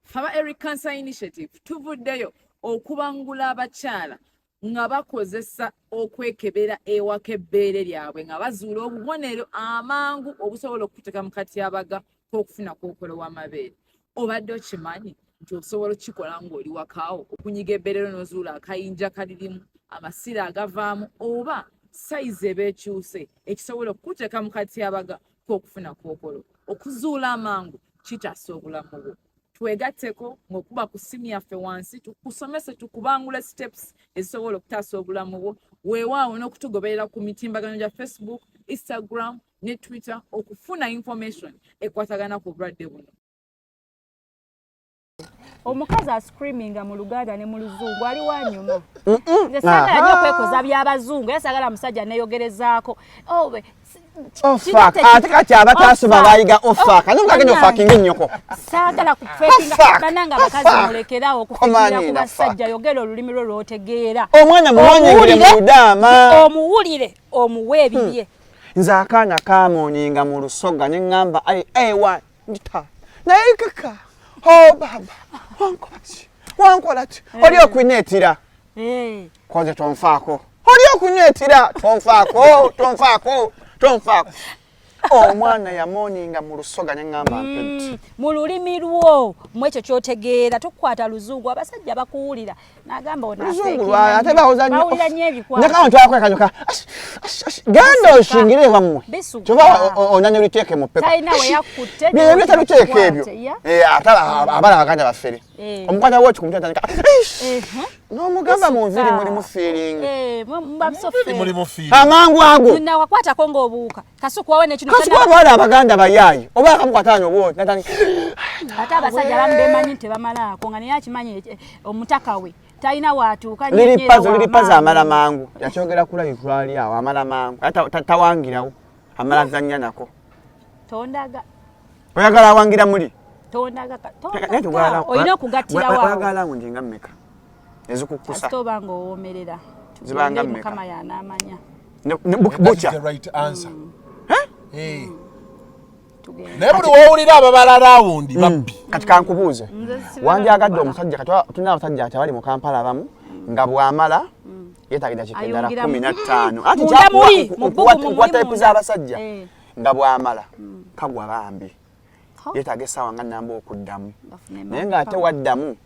Ffe aba Eric Cancer Initiative tuvuddeyo okubangula abakyala nga bakozesa okwekebera ewaka ebbeere lyabwe nga bazuula obubonero amangu obusobola okukuteeka mu katyabaga k'okufuna kookolo w'amabeere. Obadde okimanyi nti osobola okukikola ng'oli wakaawo okunyiga ebbeere lyo n'ozuula akayinja kalirimu, amasira agavaamu oba sayizi eba ekyuse ekisobola okukuteeka mu katyabaga k'okufuna kookolo. Okuzuula amangu kitaasa obulamu bwo. Twegatteko ng'okuba ku ssimu yaffe wansi tukusomese tukubangule steps ezisobola okutaasa obulamu bwo. Weewaawo n'okutugoberera ku mitimbagano gya Facebook, Instagram ne Twitter okufuna information ekwatagana ku bulwadde buno. Omukazi ascreaminga mu Luganda ne mu Luzungu ali wanyuma. Nze saagala nnyo okwekoza by'abazungu era saagala musajja neeyogerezaako. Oh, Oh, fuck. Ate kati abataasoma bayiga oh, fuck. Ate mukagenda ofuckinga ennyoko. Saagala kufekinga. Oh, fuck. Bannange abakazi Oh, fuck. mulekerawo okufekinga ku Come on, basajja. Yogera olulimi lwo lw'otegeera. Omwana muwanyingire mu Ludaama. Omuwulire, omuwe ebibye. Nze akaana kaamoninga mu Lusoga ne ŋŋamba ai ewa ndita. Naye kaka. Oh baba. Wankola ki? Wankola ki? Oli okunyeetira. Koze tonfaako. Oli okunyeetira. Tonfaako, tonfaako, tonfaako. Omwana yamoninga mu Lusoga ne ŋŋamba mpenti. Mu lulimi lwo, mu ekyo ky'otegeera, tokwata Luzungu, abasajja bakuwulira. N'agamba ono Luzungu afeekinga lwala, ate nnyo. bawoza nnyo. Bawulira nnyo ebikwata. Ne kano twakwekanyuka. Ash, ash, ash. Genda oshingire ewammwe. Bisuka. Kyova onanya oluteeke mu ppepa. Talina we yakutte, Bye byeta luteeke ebyo. ya. Ate abala abaganda baffere. Omukwata w'oki ku mutwe atandika, Eish! N'omugamba mu nviiri mulimu feeling. Muba musofe. Mulimu feeling. Amangu ago. Nawakwatako ng'obuuka. Kasuku wawe ne kino Kasuku tannaba- abawala abaganda bayaayi. Oba akamukwata wano bw'oti, n'atandika, Ate abasajja abamu beemanyi nti tebamalaako nga naye akimanyi omutaka we talina waatuuka nnyo Liri nnyo era pazo, liri pazo w'amaanyi. amala mangu. Yakyogera kula twali awo amala mangu. Ate tawangirawo. Amala zannya nako. Tondaga. Oyagala awangira muli? Tondaga Naye tondaga. Olina okugattirawo awo. Oyagala wundi nga mmeka? Ezikukusa. Kasita oba ng'owoomerera. Zibanga Tugende mmeka? Mukama y'anaamanya. Ne bukya. That is the right answer. Tugende. Naye buli w'owulira ababala rawundi babbi. Kati kankubuuze. Nze sibala Wandyagadde kubala. omusajja kati tulina abasajja ati abali mu Kampala abamu nga bw'amala yeetaaga eddakiika endala Ayongeramu. kumi na ttaano. Anti Munda kyakuwa muli, mu bbugumu nkuwa muli type munda. z'abasajja nga bw'amala kagwa bambi. Yeetaaga essaawa nga nnamba okuddamu. Bafune Naye ng'ate power. waddamu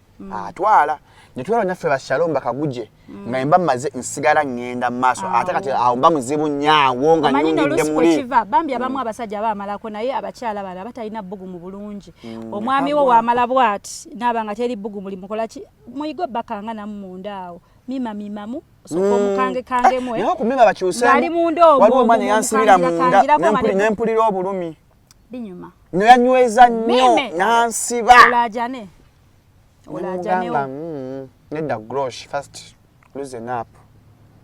atwala. Ne tubeera naffe ba Shalom bakaguje nga mba mmaze nsigala ŋŋenda mu maaso. Ate kati awo mba muzibu nnyo awo nga Omanyi nno nnyungidde oluusi muli. kwe kiva bambi abamu abasajja baamalako naye abakyala bano abatalina bbugumu bulungi. Omwami wo waamala bw'ati naaba nga teri bbugumu limukola ki muyige obbakanga namu munda awo mima mimamu osooka omukangekangemu Naye okumima bakyuseemu. Ng'ali munda omwo, Waliwo omwana eyansibira munda, omukangirako nga ne mpulira obulumi. Binyuma. Ne yanyweza nnyo, Mime. n'ansiba. Olaajane. Olaajanewo. Nemugamba, nedda grosh, first loosen up.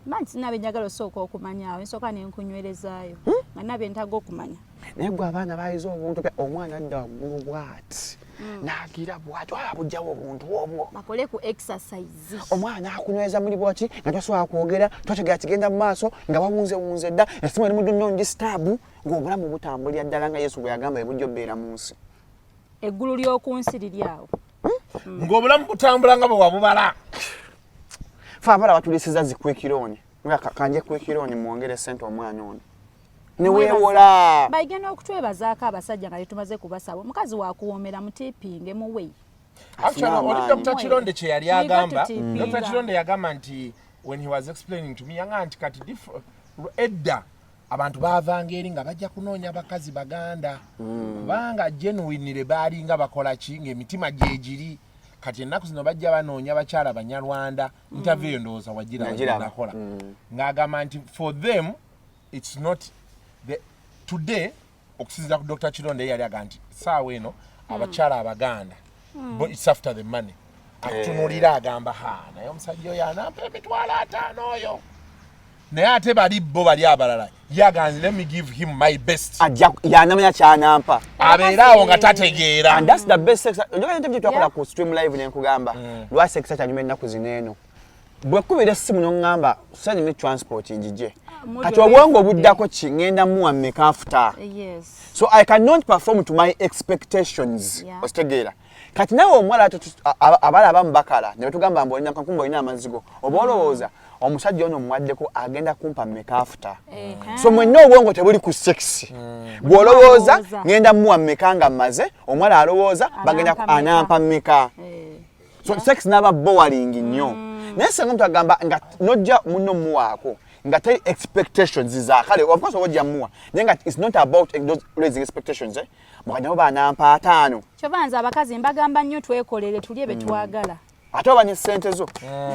Manyi sinabe njagala osooka okumanya awo, nsooka ne nkunywerezaayo. Nga nabe ntaga okumanya. Naye gwe abaana bayize obuntu bya omwana adda waggulu bw'ati. N'agira bw'ati, olaba buggyawo obuntu obwo. Bakole ku exercise. Omwana n'akunyweza muli bw'ati, nga tosobola kwogera, totegeera kigenda mu maaso, nga wawunzewunze dda, essimu eri mu do not disturb, ng'obulamu butambulira ddala nga Yesu bwe yagamba bwe bujja obbeera mu nsi. Eggulu ly'oku nsi liri awo. Ng'obulamu butambula nga bwe wabubala. Ffe abala batulisiza zi quick loan. Nga kanje quick loan mwongere ssente omwana ono. Ne weewola. Bayige n'okutwebazaako abasajja nga tetumaze kubasaba. Omukazi wakuwoomera mutiipinge muwe. Actually, oli Amaanyi. Dr. Kironde kye yali Muyiga agamba, tutiipinga. Dr. Kironde yagamba nti when he was explaining to me, yagamba nti kati edda abantu baavanga eri nga bajja kunoonya bakazi Baganda. Kubanga genuinely baalinga bakola ki ng'emitima gyegiri. Kati ennaku zino bajja banoonya bakyala Banyarwanda. Interview eyo ndowooza wagiraba Nagiraba. nakola. Ng'agamba nti for them it's not the today okusinziira ku Dr. Kironde yali agamba nti ssaawa eno abakyala Abaganda it's after the money. Akutunuulira agamba, ha, naye omusajja oyo anampa 50,000 oyo. Naye ate bali bo bali abalala, yagamba, let me give him my best. Ajja yanamanya kyanampa. Abeere awo nga tategeera. And that's the best sex. Ojogera interview twakola ku Stream Live, nenkugamba lwa sex kyanyuma ennaku zino eno. Bwekubira essimu n'oŋŋamba, send me transport njije. Muddo. Kati obwongo obuddako ki? Ŋŋenda muwa mmeka after? So I cannot perform to my expectations. Okitegeera? Kati nawe omuwala abala abamu bakala ne batugamba mbu olina kumba, olina amazigo, oba olowooza omusajja ono omuwaddeko agenda kumpa mmeka after. So mwenna obwongo tebuli ku sex. Bw'olowooza Olowooza. ŋŋenda muwa mmeka nga mmaze, omuwala alowooza bagenda Anampa mmeka. Anampa mmeka. So sex n'aba boring nnyo. Naye senga omuntu agamba nga nojja munno muwaako nga teri expectations za kale, of course oba ojja muwa, naye nga it's not about those raising expectations, eh, mukanyabo banampa 50. Kyova nze abakazi mbagamba nnyo, twekolere, tulye be twagala. Ate oba ne ssente zo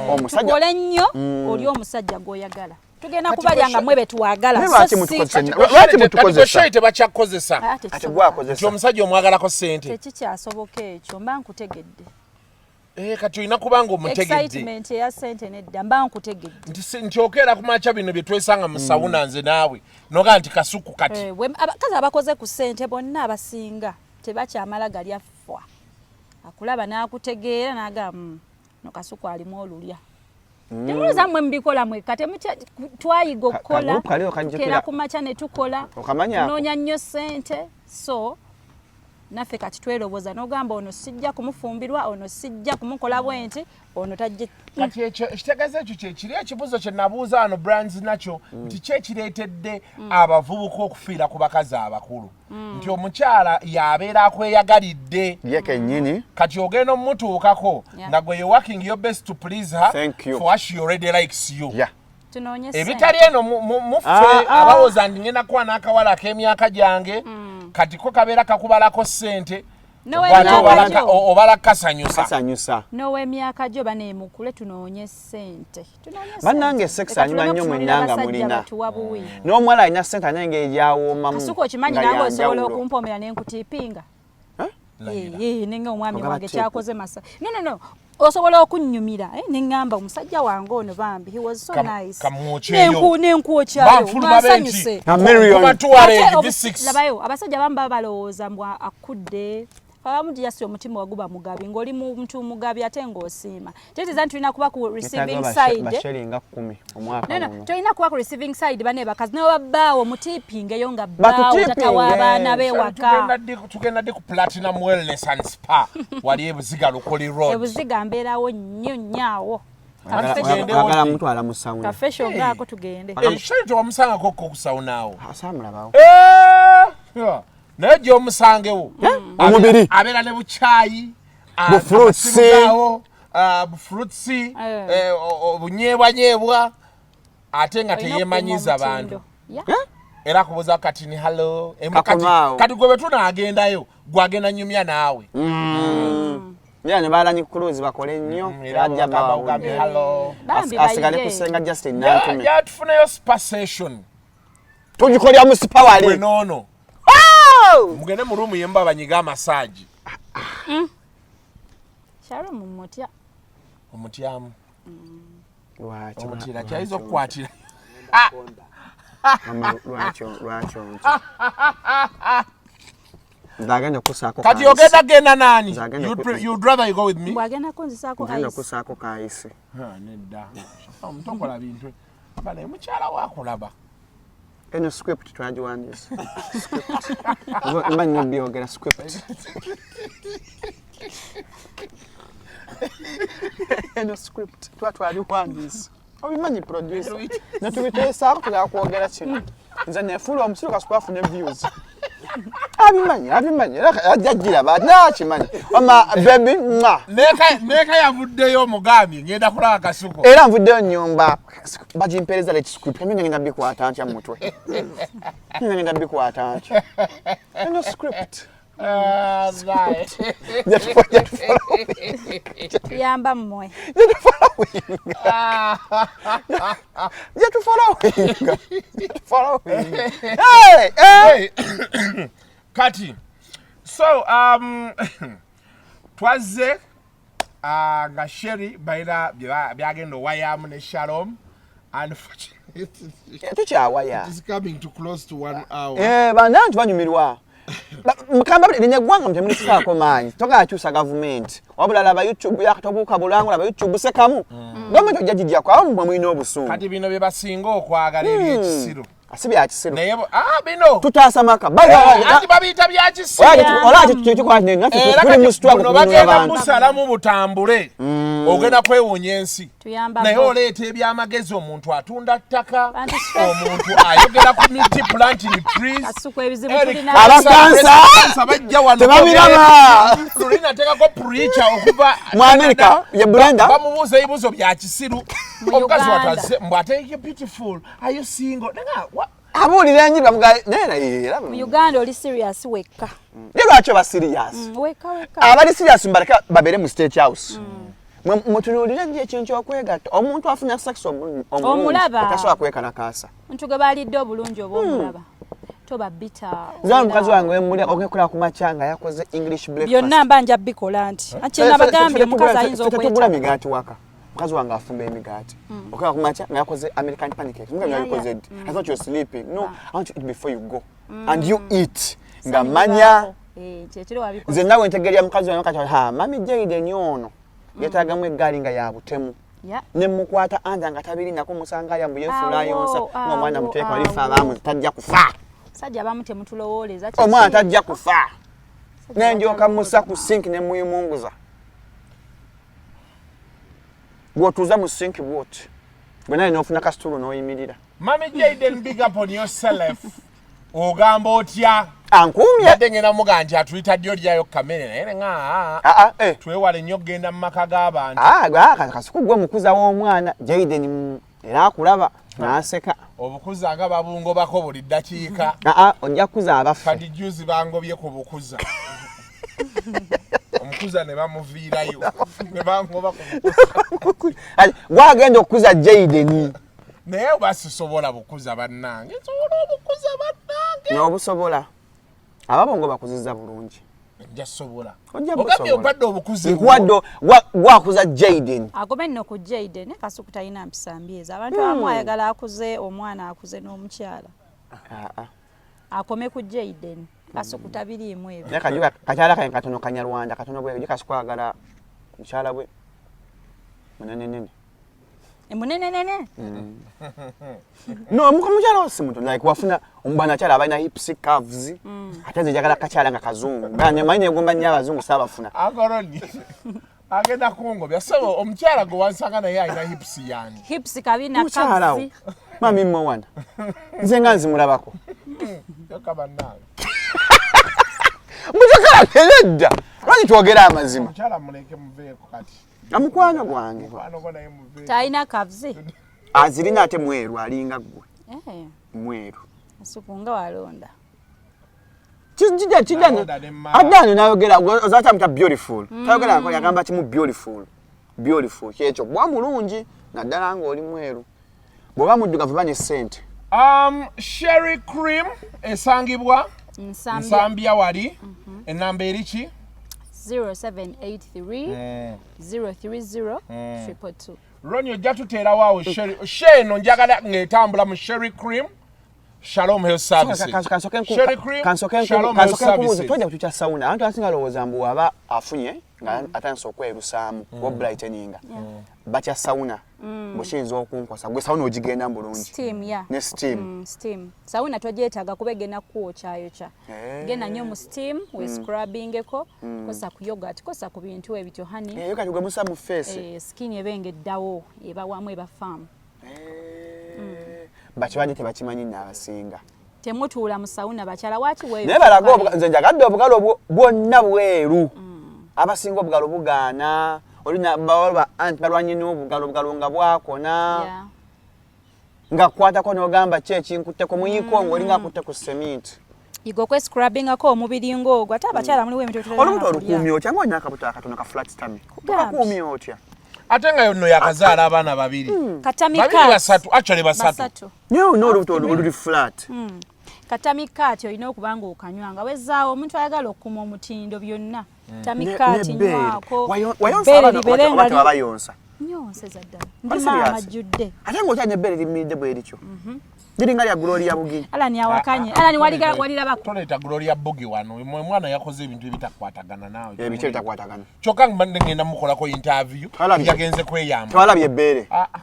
omusajja. Tukole nnyo, oli omusajja gw'oyagala tugenda kubalya nga mwe betwagala. Naye lwaki So mutukozesa lwaki mutukozesa? Sheri tebakyakukozesa. Ah, Ate tekisoboka. gwakozesa. Nti omusajja omwagalako sente. Tekikyasoboka ekyo, mba nkutegedde. Eh, kati olina kuba nga omutegedde. Excitement eya sente nedda, mba nkutegedde. Nti nti okeera ku makya, bino bye twesanga mu sawuna nze naawe, nogaa nti Kasuku kati. Eh, abakazi abakoze ku ssente bonna abasinga tebakyamala galya fwa. Akulaba n'akutegeera n'agamba, no Kasuku alimu olulya." Temulowooza mmwe mubikola mwekka. Twayiga okukola. Kagroup kali okajjukira. Tukeera ku makya ne tukola. Okamanyi ako? Tunoonya nnyo ssente, so naffe kati twerowooza n'ogamba, ono sijja kumufumbirwa, ono sijja kumukola bwe nti, ono tajja. Kati ekyo ekitegeeza, ekyo kyekiri ekibuuzo kye nabuuza wano brands nakyo, nti ki ekireetedde abavubuka okufiira ku bakazi abakulu? Nti omukyala yabeera akweyagalidde ye kennyini. Kati ogenda omutuukako nga gwe you working your best to please her. Thank you. For her, she already likes you. Tunoonye ssente. Ebitali eno muffe Ah, ah. abawoza nti ngenda kuba n'akawala ak'emyaka gyange, kati ko kabeera kakubalako ssente. N'ow'emyaka Bw'ate gyo. obala kasanyusa. Kasanyusa. N'ow'emyaka gyo baneemukule, tunoonye ssente. Tunoonye ssente. Bannange, sex Leka anyuma tuleme nnyo kutunuulira mwenna nga abasajja mulina. batuwa buwi. N'omuwala alina ssente alina engeri gyawoomamu. Kasuku, okimanyi nga nange osobola yanjawulo. okumpomera nenkutiipinga. Layira. Nenga omwami Ogaba wange tip. kyakoze masa. No, no, no, osobola okunnyumira, eh, neŋŋamba omusajja wange ono bambi, he was so nice. Kamwokyeyo. Nenkwokyayo Banfuluma nga benti. nsanyuse. A million. Kuba Tuareg Ate V6. Labayo abasajja abamu baba balowooza mbu akudde. Abamu jasi omutima waguba mugabi, ng'oli muntu mugabi ate ng'osiima. Teteeza nti tulina kuba ku receiving side. Bashelinga 10 omwaka No, no, guno. tolina kuba ku receiving side. Bane bakazi nawe babbaawo mutiipingeyo nga bbaawo Batutiipinge. tata w'abaana bewaka. Tugenda ddi ku Platinum Wellness and Spa wali ebuziga Lukoli Road? Ebuziga mbeerawo nnyo nnyo awo. Tugende Oyagala wodi. mutwala mu sauna. Kafesho ngaako tugende. Eh, Sheri tewamusangako ko ku sauna awo? Asaamulabawo. Eh, yeah. Naye gy'omusangewo Omubiri. Abeera ne bukyayi, Bufruits. amasimu gaawo, bufruits, Eh. obunyeebwanyeebwa, ate nga Olina teyeemanyiza okukuuma bantu. omutindo. Yeah. Era akubuuza kati ni hello. Kakomaawo. Kati gwe bwe tunaagendayo, gwagenda nyumya naawe. Era ne balanyi cruise bakole nnyo. Era Ajja bagamba ugambye bawulire. hello. Bambi Asigale bayige. kusenga Justin Nantume. Yatufuneyo spa session. Tugikolera mu spa Gwe wali. noono mugende mu ruumu yemba banyiga amasaagi. Sharon mumutya. Omutyamu? Lwaki? Omutira kyayinza okukwatira. Mama, lwaki lwaki ontya? Nze agenda okusaako Kati kaayisi. ogenda genda nani? Nze agenda You'd rather you go with me? Bwagenda kunzisaako Ngenda ice. okusaako kaayisi. Ha, nedda. Omutokola bintu bale mukyala wakulaba. Eno script twagiwandiise. Script. Mba nnyo byogera script. Eno script tuba twagiwandiise. Obimanyi producer. Ne tubiteesaako tugala kwogera kino. Nze nefuula omusiru kasikuba afune views. Abimanyi, abimanyi. Era ajja giraba, nakimanyi. Wama baby, mwa. Neeka yavuddeyo omugambye ngenda kulaba Kasuku. Era nvuddeyo nyumba bagimpeereza late script, kamye ngenda bikwata ntya mu mutwe? Ngenda bikwata ntya eno script? Ah, naye. Tuyamba mmwe. Jetufollowinga. Hey, hey. Hey, kati so twazze. Ah, nga Sherry balina byagenda owayamu ne Shalom. Unfortunately, Tukyawaya. it is coming to close to 1 hour. Eh, bananti banyumirwa. Mukamba lino eggwanga mutemulisaako maanyi, togakyusa gavumenti, wabula laba YouTube yakatobuuka bulango, laba YouTube sekamu gavumenti ojja gijjako awo mwe mulina obusungu. Kati bino bye basinga okwagala ebyekisiru. Si bya kisiru. Naye bino tutaasa maka. Anti babiyita bya kisiru. Tuli mu struggle Buno kununula bagenda bantu. busalamu butambule, ogenda kwewuunya ensi. Tuyamba Naye bo. oleeta ebyamagezi, omuntu atunda ttaka, Bantu stress. omuntu ayogera ku miti, planting trees. Kasuku ebizibu Eric tulina. Abakansa! President bajja wano Tebabiraba. Lulina ateekako preacher okuva Mu America, ye Brenda. Bamubuuza ebibuuzo bya kisiru. Mu Omukazi Uganda. watazze mbu ate you're beautiful, are you single? Nanga, Abuulira enjiri bamuga naye era Mu Uganda oli serious wekka. Naye lwaki oba serious? Wekka wekka. Abali serious mbaleka babeere mu state house. Mutunuulire nnyo ekintu ky'okwegatta. Omuntu afuna sex omulungi Omulaba. tasobola kwekalakaasa. Omuntu gwe balidde obulungi oba omulaba. Toba bitter. Nze omukazi wange wemuli okekola ku makya nga yakoze English breakfast. Byonna mba nja bikola nti. Anti nabagambye omukazi ayinza Ffe tetugula okwetaba. migaati waka. Mukazi wange afumba emigaati. Okola ku makya nga yakoze American pancakes. Mukazi Yeah, yabikoze yeah. ddi? I thought you were sleeping. No, I want you to eat before you go. And you eat. Nga manya Kyekiro wabikoze. nze nawe ntegerya mukazi wange kati ha mami Jayden ono yeetaagamu eggaali nga ya butemu. Yeah. Ne mukwata anja nga tabirinako musanga ya mbuyefuula ayonsa Awo, ng'omwana awo, muteeka wali awo. ffe abaamu tajja kufa. Sajja abamu temutulowooleza. Kiki? Omwana tajja kufa. Sajja Ne ndyoka mussa ku abatalowooza. sinki ne muyimunguza. Bw'otuuza mu sinki bw'oti gwe naye n'ofuna kasituulu n'oyimirira. Mami Jayden, big up on yourself. Ogamba otya? Ankuumye. Mbadde ngenda mugamba nti atuyita ddyo lyayo kamere naye nga Ah, ah, eh. twewale nnyo okugenda mu maka g'abantu. Ah, kasuku gwe mukuza w'omwana Jayden era akulaba n'aseka. Obukuza nga babungobako buli ddakiika. Ah, ah, ojja kukuza abaffe. Kati juzi bangobye ku bukuza. Omukuza ne bamuviirayo. Ne bangoba ku bukuza. Gwagenda okukuza Jayden. Naye oba sisobola bukuza bannange. Nsobola obukuza bannange. N'obusobola. Ababongo bakuzizza bulungi. Nja sobola. Ojja Ogambye busobola. obadde obukuze. Nkuwadde gwakuza Jayden. Agome nno ku Jayden ne Kasuku talina mpisa mbi ezo. Abantu abamu ayagala akuze omwana akuze n'omukyala. Ah, ah. Akome ku Jayden. Kasuku tabiriimu ebyo. Naye kajuka kakyala kange katono kanyarwanda katono bwe kasuku agala mukyala bwe munenenene. Munenenene. No, mukyala wo si muto like wafuna banakyala abalina hips curves. Ate nze njagala kakyala nga kazungu. Gane manyi negomba nnyo abazungu saabafuna. Akoroni. Agenda kungobya. Sebo omukyala gwe wansanga naye alina hips yange. Hips kabina Mukyala wo. curves. Mami mmowana. Nze nga nzimulabako. Kyokka bannange. Mukyala nedda. Lwaki twogera amazima? Omukyala muleke muveeko kati. Amukwano gwange. Mukwano gwo naye muveeko. Talina curves. Azirina ate mweru alinga ggwe. Eh, Mweru. Kasuku nga walonda. Kijja kijja Nalonda ne mmala. Adani nayogera ozata muta beautiful. Tayogera nko yagamba kimu beautiful. Beautiful kyekyo bwa mulungi naddala ng'oli mweru. Bw'oba muddugavu ba ne ssente. Sherry Cream esangibwa Nsambya Nsambya wali. Ennamba eri ki? 0783 030 222. Ronnie ojja tuteerawo awo Sherry. Eno njagala ng'etambula mu Sherry Cream Shalom Health Services. Sherry Cream Shalom Health Kansoke nkubuuze Services. twajja kutukya sauna abantu abasinga lowooza mbu waba afunye nga atandise okwerusaamu oba brighteninga batya sauna bwekiyinza okunkosa gwe sauna ogigenda bulungi Steam, yeah. ne steam. Steam. Sauna togyetaaga kuba egenda kwokyayokya. Eh. Genda nnyo mu steam, we scrubbingeko, kosa ku yogurt, kosa ku bintu ebityo honey. Eyo kati gwe musa mu face. Skin eba engeddawo, eba wamu eba firm. Bakibadde tebakimanyi nno abasinga. Temutuula mu sauna bakyala waaki weeyo. Naye balaga nze njagadde obugalo bwonna bweru. Abasinga obugalo bugaana. Olina bawalwa anti balwanye n'obugalo obugalo nga bwakona. Yeah. Nga kukwatako n'ogamba ki ekinkutteko muyiko ng'olinga akutte ku seminti. Yiga okwescrubbingako omubiri ng'ogwo ate abakyala muliwo ebintu ebitera Olubuto kulya. olukuumye otya ng'olina akabuto akatono ka flat tummy. Kugambye. Okakuumye otya? Ate nga yonno yakazaala abaana babiri. Katami Babiri curves. basatu, actually basatu. Basatu. Naye olina olubuto oluli flat. Katamikaati olina okuba nga okanywa nga wezaawo, omuntu ayagala okukuma omutindo byonna. Tamikaati nywako. Wayonsa abaana oba tewabayonsa? Nyonseza ddala, ndi maama ajjudde. Ate ng'okyalina ebbeere limiridde bwe lityo, liringa lya Gloria Bugi. Alani awakanye. Alani walirabako. Toleeta Gloria Bugi wano. Omwana yakoze ebintu ebitakwatagana naawe. Ebiki ebitakwatagana? Kyokka mbadde ngenda mukolako interview. Yagenze kweyamba. Twalabye ebbeere. Ah, ah.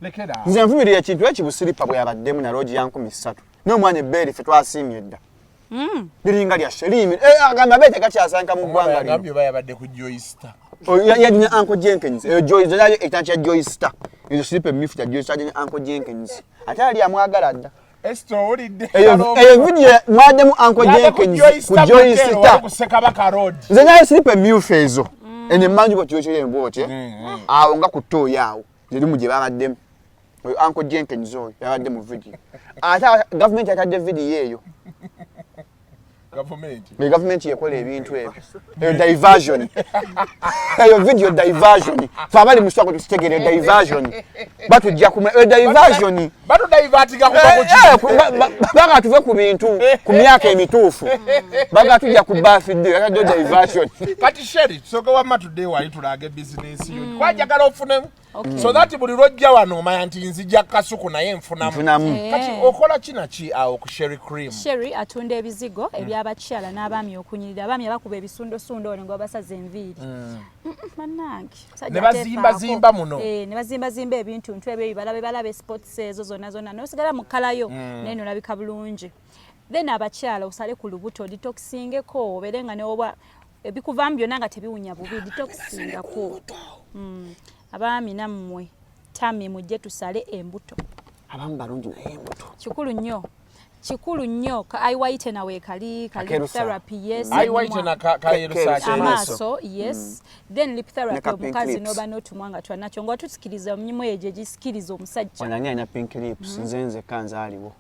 Lekera. Nze nvumirira ekintu ekibusiripa bwe yabaddemu na loogi ya 3000 n'omwana ebbeere ffe twasiimye dda. Liringa lya Sherimi. Agamba abeere tegakyasanka mu ggwanga lino. Agambye oba yabadde ku Joyster. Yalina Uncle Jenkins. Eyo Joy, yali ekitanda kya Joyster. Ezo siripa emyufu kya Joyster, yalina Uncle Jenkins. Ate yali amwagala dda. Esther owulidde. Eyo video mwaddemu Uncle Jenkins ku Joyster. Ku Ssekabaka Road. Nze nayo siripa emyufu ezo. Eno emmanju bw'oti yokyera embwoti. Awo nga ku ttooyi awo. Zirimu gye babaddemu. Oyo Uncle Jenkins oyo yabadde mu video. Ate gavumenti yatadde video eyo. Gavumenti. Ne gavumenti yekola ebintu ebyo. Eyo diversion. Eyo video diversion. Fe abali mu struggle tukitegere diversion. Batujja ku eyo diversion. Batu divertinga kuva ku ki? Baga tuve ku bintu ku myaka emituufu. Baga tujja ku birthday yatadde diversion. Kati Sherry, tusooke wamma tudde wali tulage business yo. Kwajagala ofunemu. So that buli lwojja wano omanya nti nzija Kasuku naye nfunamu. Nfunamu. Kati okola ki na ki awo ku Sherry Cream? Sherry atunda ebizigo eby'abakyala n'abaami okunyirira. Abaami abakuba ebisundosundo wano nga babasaza enviiri. Bannange. Ne bazimbazimba muno. Ne bazimbazimba ebintu ntu ebyo balabe balabe sports ezo zonna zonna. N'osigala mu kkalayo naye n'olabika bulungi. Then abakyala osale ku lubuto, detoxingeko, obeere nga newoba ebikuvaamu byonna nga tebiwunya bubi, detoxingako. Abaami nammwe tami mujje tusale embuto. Abamu balungi naye embuto. Kikulu nnyo. Kikulu nnyo. Ka eye whitener weekali, ka lip therapy, yes. Eye whitener ka yerusa amaaso, yes. Then lip therapy omukazi n'oba n'otumwa nga twanakyo nga tusikiriza omunyumu egyo egisikiriza omusajja. Ono ani alina pink lips? Nze nzekka nzaaliwo.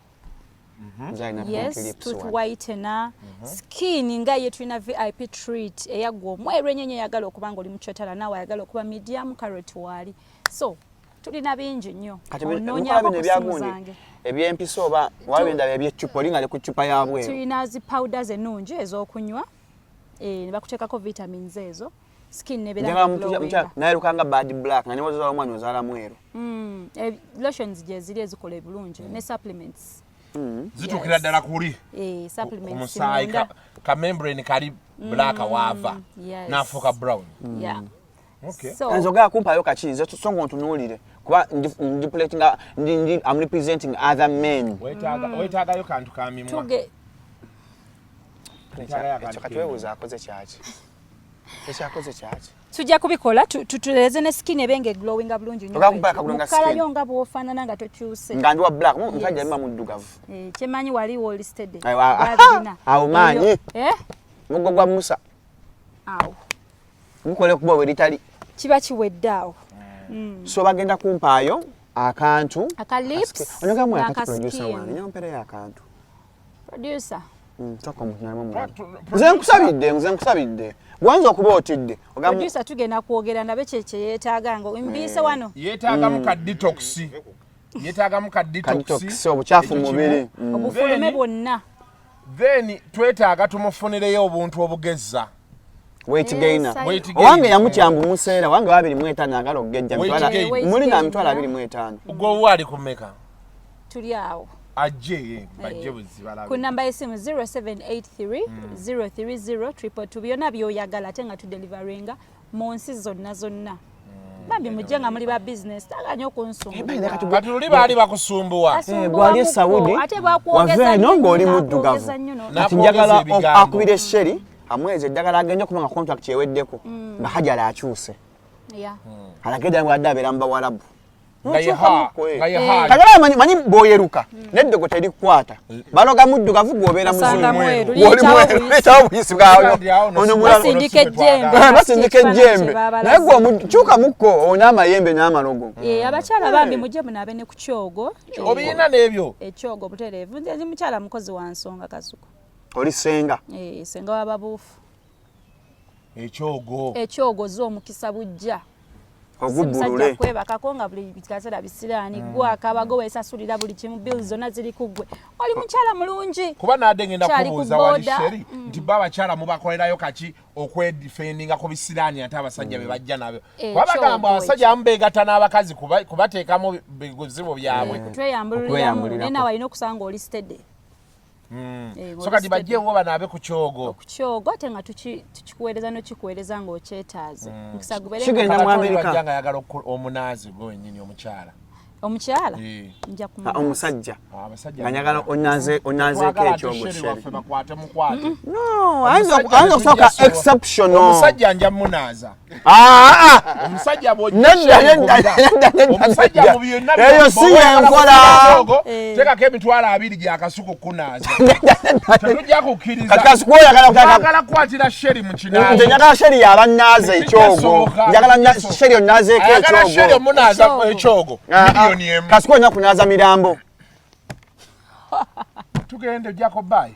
Yes, tooth whitener, skin nga ye tulina VIP treat eyaggwa omweru ennyo eyagala okuba nga oli mukyotala naawe ayagala okuba medium carrot waali. So tulina bingi nnyo. Onoonyaako ku ssimu zange. Ebyempiso oba waliwo endala ebyeccupa oli nga ali ku ccupa ya bweru. Tulina zi powders ennungi ez'okunywa, ne bakuteekako vitamins ezo. Skin nebeera glowing. Nayeruka nga bad black nga ne wozaala omwana ozaala mweru. Lotions gye ziri ezikola ebulungi ne supplements. Zituukira ddala kuli. Supplements Omusaayi ka membrane kali black waava. N'afuuka brown. Yeah. Okay. So nze ogala kumpayo kaki nze so ng'ontunuulire kuba ndi I'm representing other men. Weetaagayo kantu ka mimwa. Ekyo kati weebuuza akoze kyaki? Ekyakoze kyaki? Tujja kubikola tutuleeze ne skin ebe nga glowinga bulungi nnyo. Ogala kumpaka kaglowinga skin. Mukalayo nga bw'ofaanana nga tokyuse. Nga ndi wa black, omusajja alima muddugavu. Kyemanyi wali woli steady. Awo maanyi. Muggo gwa Musa. Awo. Gukole kuba we litali. Kiba kiwedde awo. So bagenda kumpaayo akantu. Aka lips. Onyogamu akati producer wange, nyompereyo akantu. Producer. Toka omuntu nalimu. Nze nkusabidde. Gwanza okuba otidde. Producer tugenda kwogera nabe kye yeetaaga nga mbiise wano. Yeetaagamu ka detox. Yeetaagamu ka detox. Obukyafu mu mubiri. Obufulume bwonna. Then twetaaga tumufunireyo obuntu obugezza. Weight gainer. Owange yamutyambu museera, wange wa 25 agala okugejja. Muli na mitwalo 25. Gwe wali kumeka? Tuli awo. Ajje bajje buzibala. Ku namba y'essimu 0783 030 222 byonna by'oyagala ate nga tudeliveringa mu nsi zonna zonna. Bambi mujje nga muli ba business, taganya okunsumbuwa. Kati luli baali bakusumbuwa. Gwali e Saudi, wava eno ng'oli muddugavu. Kati njagala akubire Sherry amweze eddagala agenda okuba nga contract eweddeko nga Hajara akyuse. Alage eddagala bw'adde abeera mu Bawarabu. Kagala manyi bw'oyeruka n'eddogo terikukwata. Baloga muddugavu gw'obeera muzungu. Liyitawo buyisi bwawe. Basindika ejjembe. Naye gwe kyukamukko olina amayembe n'amalogo. Abakyala bambi mujje munaabe ne ku kyogo. Obirina n'ebyo? Ekyogo butereevu. Nze ndi mukyala mukozi wa nsonga Kasuku. Oli ssenga? Ssenga w'ababuufu. Ekyogo. Ekyogo zo omukisa bujja. Ogubbulule. Kwebakako nga buli kaseera bisiraani, gwe akabago weesasulira buli kimu, bills zonna ziri ku ggwe, oli mukyala mulungi. Kuba nadde ngenda Kyali ku kubuuza wali boda. Sheri nti ba abakyala mubakolerayo kaki okwedifendinga ku bisiraani ate abasajja be bajja nabyo? Eh, Kuba bagamba kyogo abasajja abamu beegatta n'abakazi kubateekamu bizibu byabwe. Tweyambululiramu. Okweyambulirako. Naye naawe alina okusanga oli steady. Eh, So kati bajjewo banaabe ku kyogo. Ku kyogo, ate nga tukikuweereza n'okikuweereza ng'okyetaaze mukisa gubeere. Kigenda mu Amerika. Bajja nga ayagala omunaazi gwe wennyini omukyala. Omukyala Eh. nja Ah, kumunaaza. Omusajja Abasajja nga njagala onaazeeko Twagala ate ekyogo. Sheri Sheri waffe bakwate mukwate. No, ayinza okusooka exceptional. Omusajja nja munaaza. Ah, ah. Omusajja bw'ojja Nedda, Sheri nedda, kubira. nedda, nedda, Omusajja nedda. mu byonna Eyo si bw'oba oyagala yenkola. kufuna kyogo, Eh. teekako 20,000 gyakasuku kunaaza, tetujja kukkiriza. Kati Kasuku oyagala Twagala kukwatira Sheri mu kinaazo. Nze njagala Sheri yabanaaza ekyogo. Kisoboka. Njagala Sheri onaazeeko Ayagala Sheri ekyogo. omunaaza Ekyogo. ekyogo Ah, ah. 1 million. Kasuku olina kunaaza mirambo. Tugende, Jacob, bye.